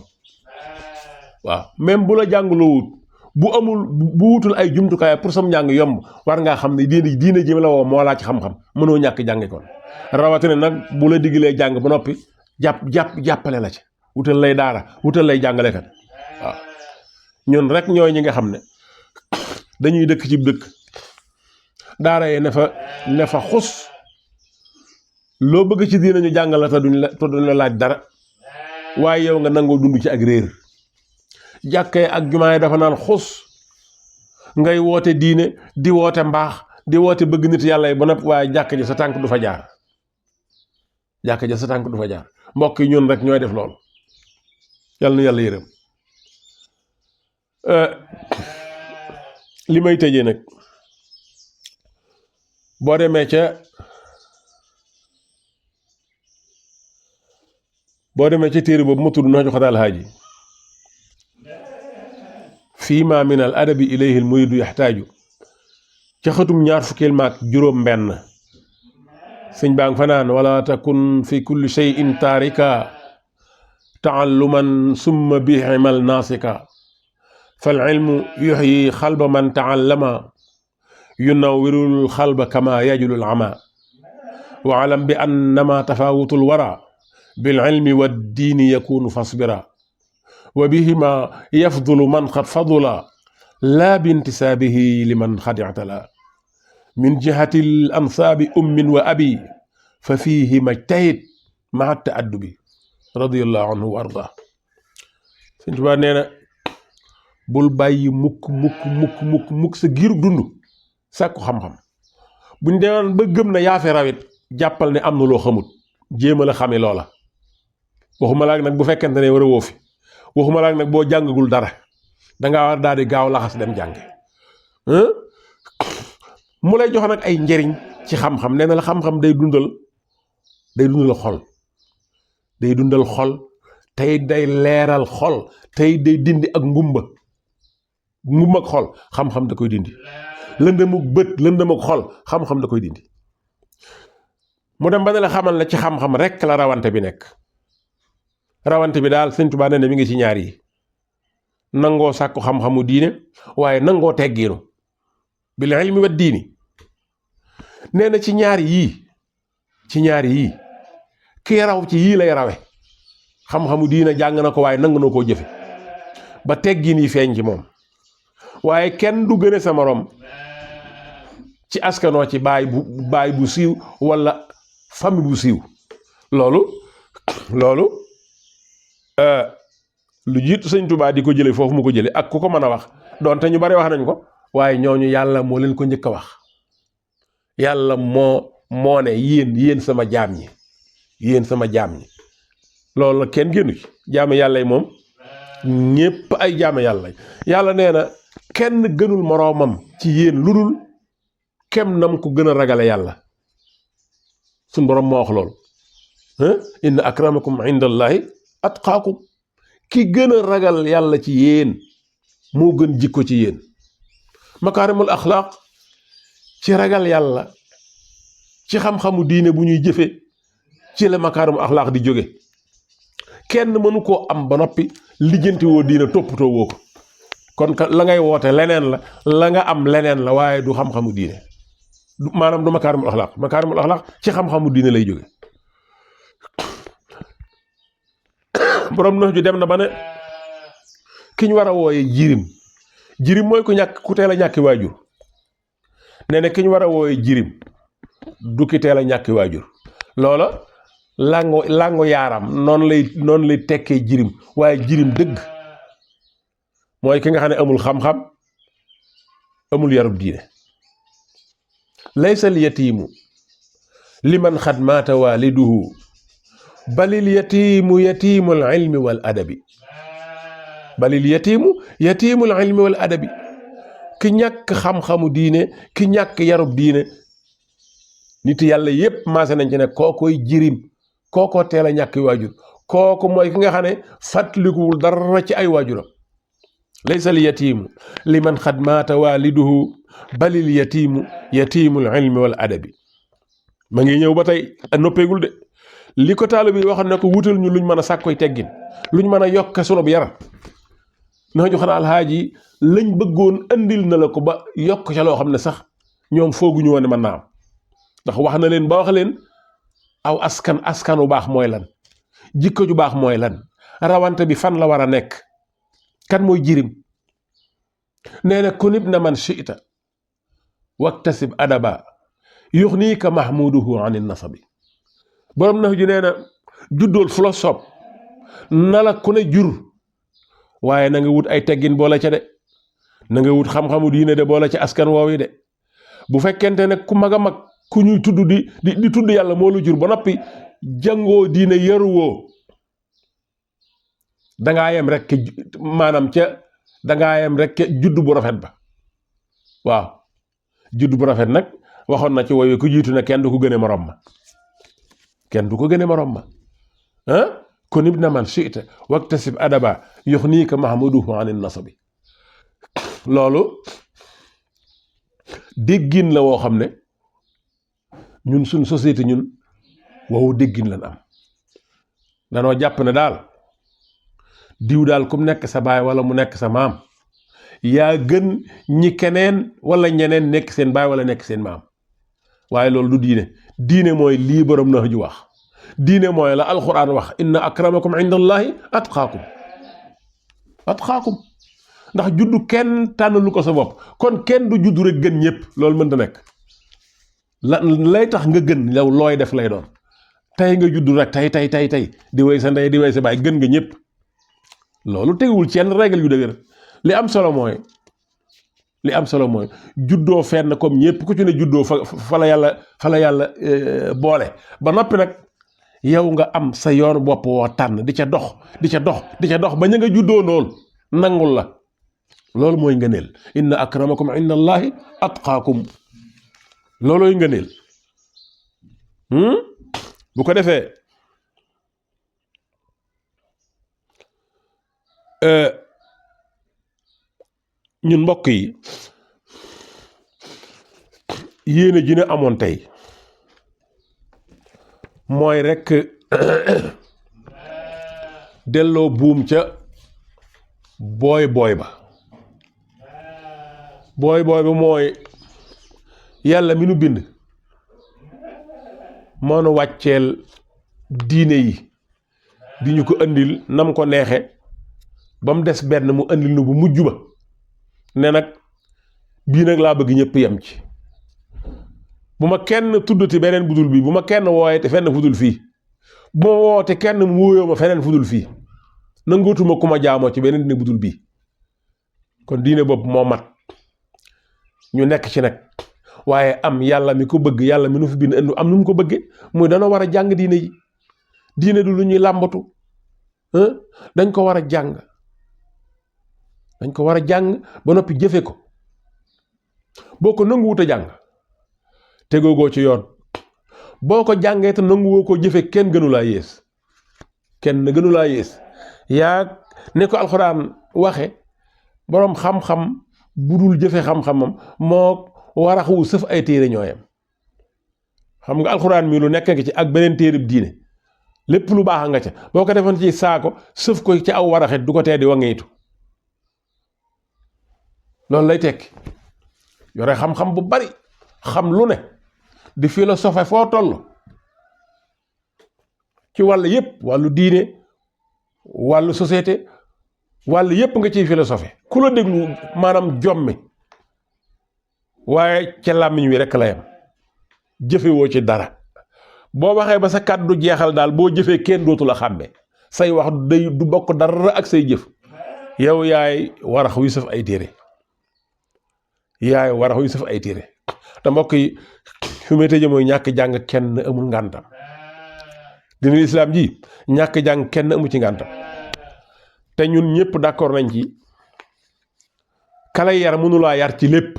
A: waaw même bu la jàngaloo wut, bu wutul ay jumtukaay pour sam njàng yomb, war ngaa xam ne diine ji la woo moo laa ci xam-xam, mënoo ñàkk jàngi kon. rawatina nag bu la diggalee jàng ba noppi jàppale la ci, wutal lay daara, wutal lay jàngalekat. waaw ñun rek ñooy ñi nga xam ne dañuy dëkk ci dëkk, daara yi ne fa xus, loo bëgg ci diina ñu jàngal la te duñ la laaj dara, waaye yow nga nangoo dund ci ak réer. jàkkee ak jumaa yi dafa naan xus, ngay woote diine, di woote mbaax, di woote bëgg nit yàlla yi ba noppi, waaye jàkk ji sa tànk du fa jaar. mbokk yi ñun rek ñooy def loolu. yàlla na yàlla yërëm. li may tëjee nag, boo demee ca téere boobu mu tudd Nahju Qadaa'il Haaji, fii ma min al adabi ilayhi al muridu yaxtaaju, ca xëtum 26 sëñ baa ngi fa naan: wala takun fi kulli shay'in taarika taalluman summa bihimal naasika fal ilmu yuxyi xalba man taallama yunawwirul xalba kama yajlul ama wa alam bi annama tafawutul wara bil ilmi wad diini yakunu fasbira wa bihima yafdulu man xad fadula laa bintisaabihi liman xad ictala min jihati l ansaabi ummin wa abi fa fiihi majtahid maa taaddubi radiyallahu anhu wa arda. Sëñ Tuubaa nee na bul bàyyi mukk sa giiru dund sàkku xam-xam, buñ demoon ba gëm na yaa fi rawit jàppal ne am na loo xamut jéem a la xame loola waxuma laak nag bu fekkente ne war a woo fi waxuma laak nag boo jàngagul dara dangaa war daal di gaaw laxas dem jànge mu lay jox nag ay njëriñ ci xam-xam nee na la xam-xam day dundal xol day dundal xol tey day leeral xol tey day dindi ak ngumba ak xol xam-xam da koy dindi lëndëmuk bët lëndëmuk xol xam-xam da koy dindi mu dem ba ne la xamal la ci xam-xam rekk la rawante bi nekk rawante bi daal Sëñ Tuubaa nee na mi ngi ci ñaar yi nangoo sàkku xam-xamu diine waaye nangoo teggiinu bil ilmi wa diini nee na ci ñaar yii kii raw ci yii lay rawe xam-xamu diine jàng na ko waaye nangu na koo jëfe ba teggiin yi feeñ ci moom waaye kenn du gëne sa morom ci askanoo ci baay bu siiw walla famille bu siiw loolu lu jiitu Sëñ Tuubaa di ko jële foofu mu ko jële ak ku ko mën a wax doonte ñu bari wax nañ ko waaye ñooñu yàlla moo leen ko njëkk a wax yàlla moo ne yéen sama jaam ñi loolu kenn génnu ci jaame yàlla yi moom ñépp ay jaame yàlla nee na kenn gënul moroomam ci yéen lu dul kem nam ko gën a ragale yàlla suñ boroom moo wax loolu inna akramakum indallahi atqaakum ki gën a ragal yàlla ci yéen moo gën jikko ci yéen makaarimul axlaaq ci ragal yàlla ci xam-xamu diine bu ñuy jëfe ci la makaarimul axlaaq di jóge kenn mënu koo am ba noppi lijjanti woo diine toppatoo woo ko kon la ngay woote leneen la nga am leneen la waaye du xam-xamu diine maanaam du makaarimul axlaaq ci xam-xamu diine lay jóge borom na ju dem na ba ne ki ñu war a wooye jirim mooy ku teel a ñàkki waajur nee na ki ñu war a wooye jirim du ki teel a ñàkki waajur loola làngo yaaram noonu lay tekkee jirim waaye jirim dëgg mooy ki nga xam ne amul xam-xam amul yarub diine laysal yatiimu liman xad maata waaliduhu balil yatiimu yatiimul ilmi wal adabi ki ñàkk xam-xamu diine ki ñàkk yarub diine nit yàlla yépp maase nañ ci ne kookoy jirim kookoo teel a ñàkk waajur kooku mooy ki nga xam ne fàttalikuwul dara ci ay waajuram laysal yatiimu liman xad maata waaliduhu balil yatiimu yatiimul ilmi wal adabi ma ngi ñëw ba tey noppeegul de li ko taalibe bi waxoon ne ko wutal ñu luñ mën a sàkkoy teggin luñ mën a yokk sunu yaram na jox na alxaaji lañ bëggoon andil na la ko ba yokk ca loo xam ne sax ñoom fooguñu woon ne mën naa am ndax wax na leen ba wax leen aw askan wu baax mooy lan jikko ju baax mooy lan rawante bi fan la war a nekk kan mooy jirim nee na kunib na man shi'ta waktasib adaba yuxniika mahmuduhu an nasabi borom na ju nee na juddool fu la soob na la ku ne jur waaye na nga wut ay teggin boole ca de na nga wut xam-xamu diine de boole ca askan woowi de bu fekkente ne ku mag a mag ku ñuy tudd di tudd yàlla moo la jur ba noppi jàngoo diine yaruwoo dangaa yem rek maanaam dangaa yem rek juddu bu rafet ba waaw juddu bu rafet nag waxoon na ci woowee ku jiitu ne kenn du ko gëne morom ma kon ibn man shi'ta waktasib adaba yuxniika mahmuduhu an nasabi loolu déggin la woo xam ne ñun suñ société ñun wow déggin lan am danoo jàpp ne daal diw daal kum nekk sa baay wala mu nekk sa maam yaa gën ñi keneen wala ñeneen nekk seen baay wala nekk seen maam waaye loolu du diine mooy lii borom na ju wax diine mooy la alxuraan wax inna akramakum indallahi atqaakum ndax juddu kenn tànnalu ko sa bopp kon kenn du juddu rek gën ñëpp loolu mën da nekk lay tax nga gën yow looy def lay doon tey nga juddu rek tey di way sa ndey di way sa baay gën nga ñëpp loolu teguwul ci yenn règle yu dëgër li am solo mooy li am solo mooy juddoo fenn comme ñépp ku ci ne juddoo fa la yàlla boole ba noppi nag yow nga am sa yoonu bopp woo tànn di ca dox ba ña nga juddoo noonu nangul la loolu mooy ngëneel inna akramakum inda allahi atqaakum loolooy ngëneel bu ko defee ñun mbokk yi yéene ji ne amoon tey mooy rekk delloo buum ca booy ba mooy yàlla mi nu bind moo nu wàcceel diine yi di ñu ko andil nam ko neexe ba mu des benn mu andil nu bu mujj ba ne nag bii nag laa bëgg ñëpp yem ci bu ma kenn tuddati beneen budul bii bu ma kenn wooye te fenn fudul fii bu ma woote kenn mu wóoyoo ma feneen fudul fii nangootuma ku ma jaamoo ci beneen diine budul bii kon diine bopp moo mat ñu nekk ci nag waaye am yàlla mi ko bëgg yàlla mi nu fi bind indi am nu mu ko bëggee muy dana war a jàng diine yi diine du lu ñuy làmbatu dañ ko war a jàng ba noppi jëfe ko boo ko nanguwut a jàng tegoogoo ci yoon boo ko jàngee te nanguwoo ko jëfe kenn gënulaa yées yaa ne ko alxuraan waxe boroom xam-xam bu dul jëfe xam-xamam moo waraxu sëf ay téere ñooyam xam nga alxuraan mi lu nekk nga ci ak beneen téereb diine lépp lu baax nga ca boo ko defoon ci saako sëf ko ci aw waraxet du ko tee di wangeetu loolu lay tekki yore xam-xam bu bari xam lu ne di philosophe foo toll ci wàll yépp wàllu diine wàllu société wàll yépp nga ciy philosophe ku la déglu maanaam jommi waaye ca làmmiñ wi rekk la yam jëfewoo ci dara boo waxee ba sa kàddu jeexal daal boo jëfee kenn dootu la xàmme say wax du bokk dara ak say jëf yow yaay warax wi saf ay téere te mbokk yi fi may tëje mooy ñàkk jàng kenn amul ngàntam dina lislaam ji ñàkk jàng kenn amu ci ngàntam te ñun ñëpp d'accord nañ ci kalay yar mënulaa yar ci lépp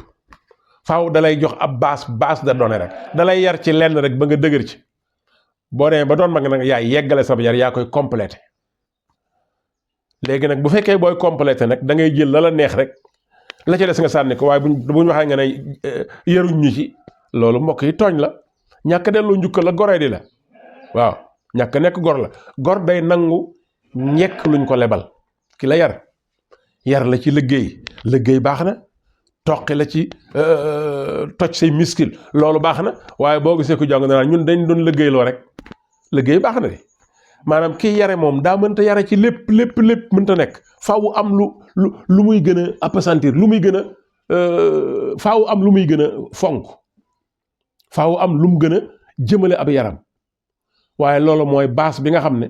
A: faaw dalay jox ab base de données rek dalay yar ci lenn rek ba nga dëgër ci boo demee ba doon mag nag yaay yeggale sab yar yaa koy complété léegi nag bu fekkee booy complété nag da ngay jël la neex rek la ca des nga sànni ko waaye buñ waxee nga ne yaruñ ñu ci loolu mbokk yi tooñ la ñàkk delloo njukkal la goree di la waaw ñàkk nekk gor la gor day nangu ñekk luñ ko lebal ki la yar la ci liggéey baax na toqi la ci toj say miskil loolu baax na waaye boo gisee ko jàng na ñun dañ doon liggéeyloo rek liggéey baax na de maanaam kii yare moom daa mënta yare ci lépp mënta nekk faaw am lu muy gën a appesantir lu muy gën a faaw am lu muy gën a fonk faaw am lu mu gën a jëmale ab yaram waaye loolu mooy base bi nga xam ne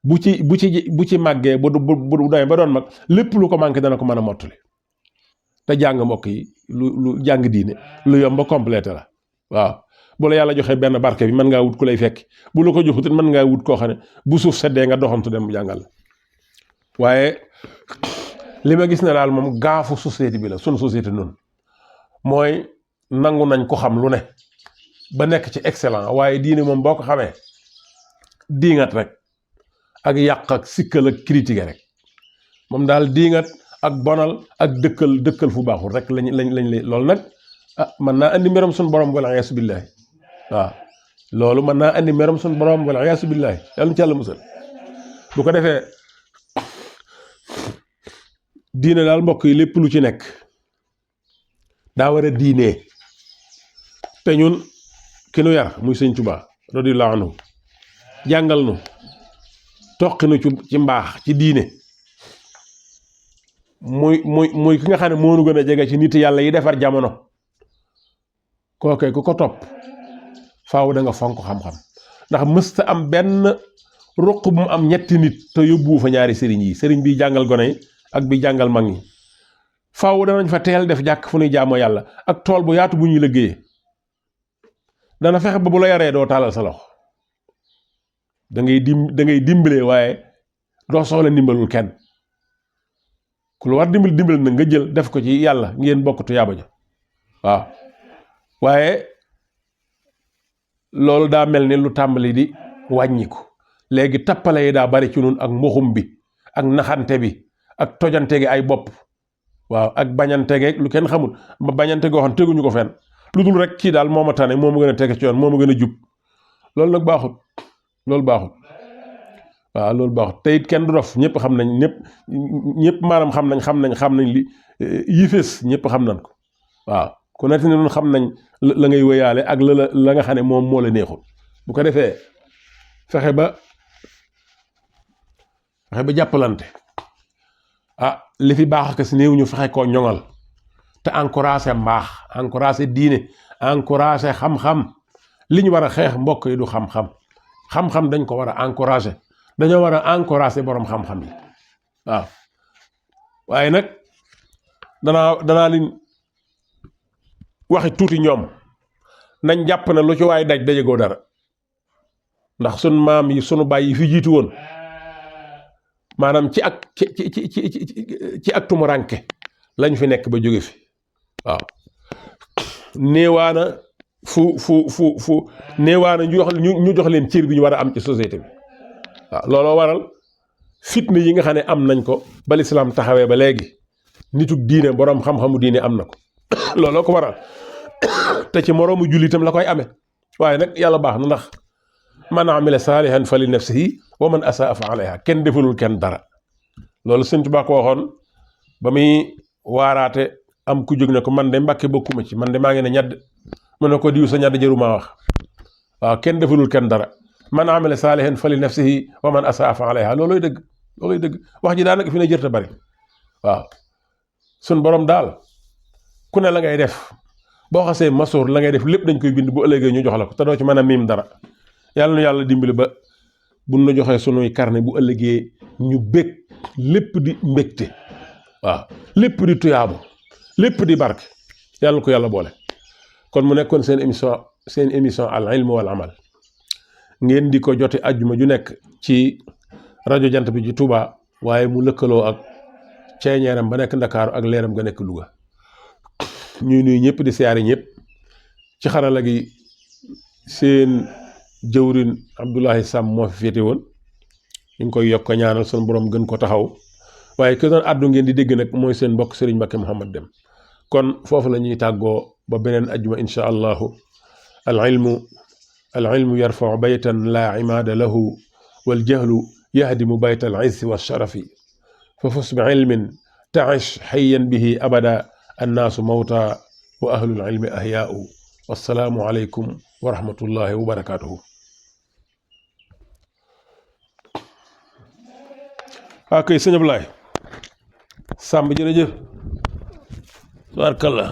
A: bu ci màggee bu doy ba doon mag lépp lu ko manqué dana ko mën a mottali te jàng mbokk yi lu jàng diine lu yomb complété la waaw bu la yàlla joxee benn barke bi mën ngaa wut ku lay fekk bu la ko joxut it mën ngaa wut koo xam ne bu suuf seddee nga doxantu dem jàngal la waaye li ma gis ne daal moom gaafu société bi la sunu société noonu mooy nangu nañ ko xam lu ne ba nekk ci excellent waaye diine moom boo ko xamee diingat rek ak yàq ak sikkal ak critiquer rek moom daal diingat ak bonal ak dëkkal fu baaxul rek lañ loolu nag mën naa andi meram suñu borom wala iyaasu billaahi waaw loolu mën naa andi meram suñu borom wala iyaasu billaahi yàlla na ci yàlla musal bu ko defee diine daal mbokk yi lépp lu ci nekk daa war a diinee te ñun ki nu yar muy sëñ Tuubaa radiyallaahu anhu jàngal nu toqi nu ci mbaax ci diine muy ki nga xam ne moo nu gën a jege ci nit yàlla yi defar jamono kookee ku ko topp faaw da nga fonk xam-xam ndax mësta am benn ruq bu mu am ñetti nit te yóbbuwu fa ñaari sëriñ yi sëriñ bi jàngal gone yi ak bi jàngal mag ñi faaw danañ fa teel def jàkk fu ñuy jaamoo yàlla ak tool bu yaatu bu ñuy liggéeyee dana fexe ba bu la yaree doo taalal sa loxo da ngay dimbalee waaye doo soxla ndimbalul kenn ku lu war dimbal nag nga jël def ko ci yàlla ngeen bokk tuyaaba ja waaw waaye loolu daa mel ni lu tàmbali di wàññiku léegi tappale yi daa bari ci nun ak mbuxum bi ak naxante bi ak tojante gi ay bopp waaw ak bañante geeg lu kenn xamul ba bañante goo xam teguñu ko fenn lu dul rek kii daal moo ma tane moo ma gën a tege ci yoon moo ma gën a jub loolu nag baaxut loolu baaxut waaw loolu baaxut te it kenn du dof ñëpp xam nañ ñëpp maanaam xam nañ li yi fees ñëpp xam nañ ko waaw ku nekk ne ñun xam nañ la ngay wéyaale ak la nga xam ne moom moo la neexul bu ko defee fexe ba jàppalante li fi baax ak si néew ñu fexe koo ñoŋal te encouragé mbaax encouragé diine encouragé xam-xam li ñu war a xeex mbokk yi du xam-xam dañ ko war a encouragé dañoo war a encouragé borom xam-xam yi waaw waaye nag danaa liñ waxi tuuti ñoom nañ jàpp na lu ci waay daj dajegoo dara ndax sun maam yi sunu baay yi fi jiitu woon maanaam ci ak tumuranke lañ fi nekk ba jóge fi waaw néewaana fu néewaana ñu jox leen cër bi ñu war a am ci société bi waaw looloo waral fitna yi nga xam ne am nañ ko ba lislaam taxawee ba léegi nitug diine boroom xam-xamu diine am na ko looloo ko waral te ci moroomu jullitam la koy amee waaye nag yàlla baax na ndax man amila saalihan fa li nafsihi wa man asaa fa alayha kenn defalul kenn dara loolu Sëñ Tuubaa ko waxoon ba muy waaraate am ku jóg ne ko man de Mbàkke bokkuma ci man de maa ngi ne ñadd mu ne ko diw sa ñadd jërumaa wax waaw kenn defalul kenn dara man amila saalihan fa li nafsihi wa man asaa fa alayha looloy dëgg wax ji daanaka fi ne jërta bari waaw sun borom daal ku ne la ngay def boo xasee masoor la ngay def lépp dañ koy bind bu ëllëgee ñu jox la ko te doo ci mën a miim dara yàlla nu yàlla dimbali ba buñ la joxee sunuy carnet bu ëllëgee ñu bég lépp di mbégte waaw lépp di tuyaabu lépp di barke yàlla ko yàlla boole kon mu nekkoon seen émission al ilm wal amal ngeen di ko jote ajjuma ju nekk ci rajo jant bi ci Touba waaye mu lëkkaloo ak ceeñeeram ba nekk Ndakaaru ak leeram nga nekk Louga ñuy nuyu ñëpp di siyaare ñëpp ci xarala gi seen jëwrin Abdoulaye Sam moo fi féete woon ñu ngi koy yokk ñaanal sunu borom gën ko taxaw waaye ki doon àddu ngeen di dégg nag mooy seen mbokk Serigne Mbacké Mouhamad Deme kon foofu la ñuy tàggoo ba beneen ajjuma insha allahu al ilmu yarfau baytan la imaada lahu wal jahlu yahdimu bayta al izzi wa sharafi fa fus bi ilmin taish hayyan bihi abada annaasu mawta wa ahlul ilmi ahyaau wassalaamu aleykum wa rahmatullahi wa barakaatuhu. kay sëñ Ablaye Samb jërëjëf. Tubaarkalla.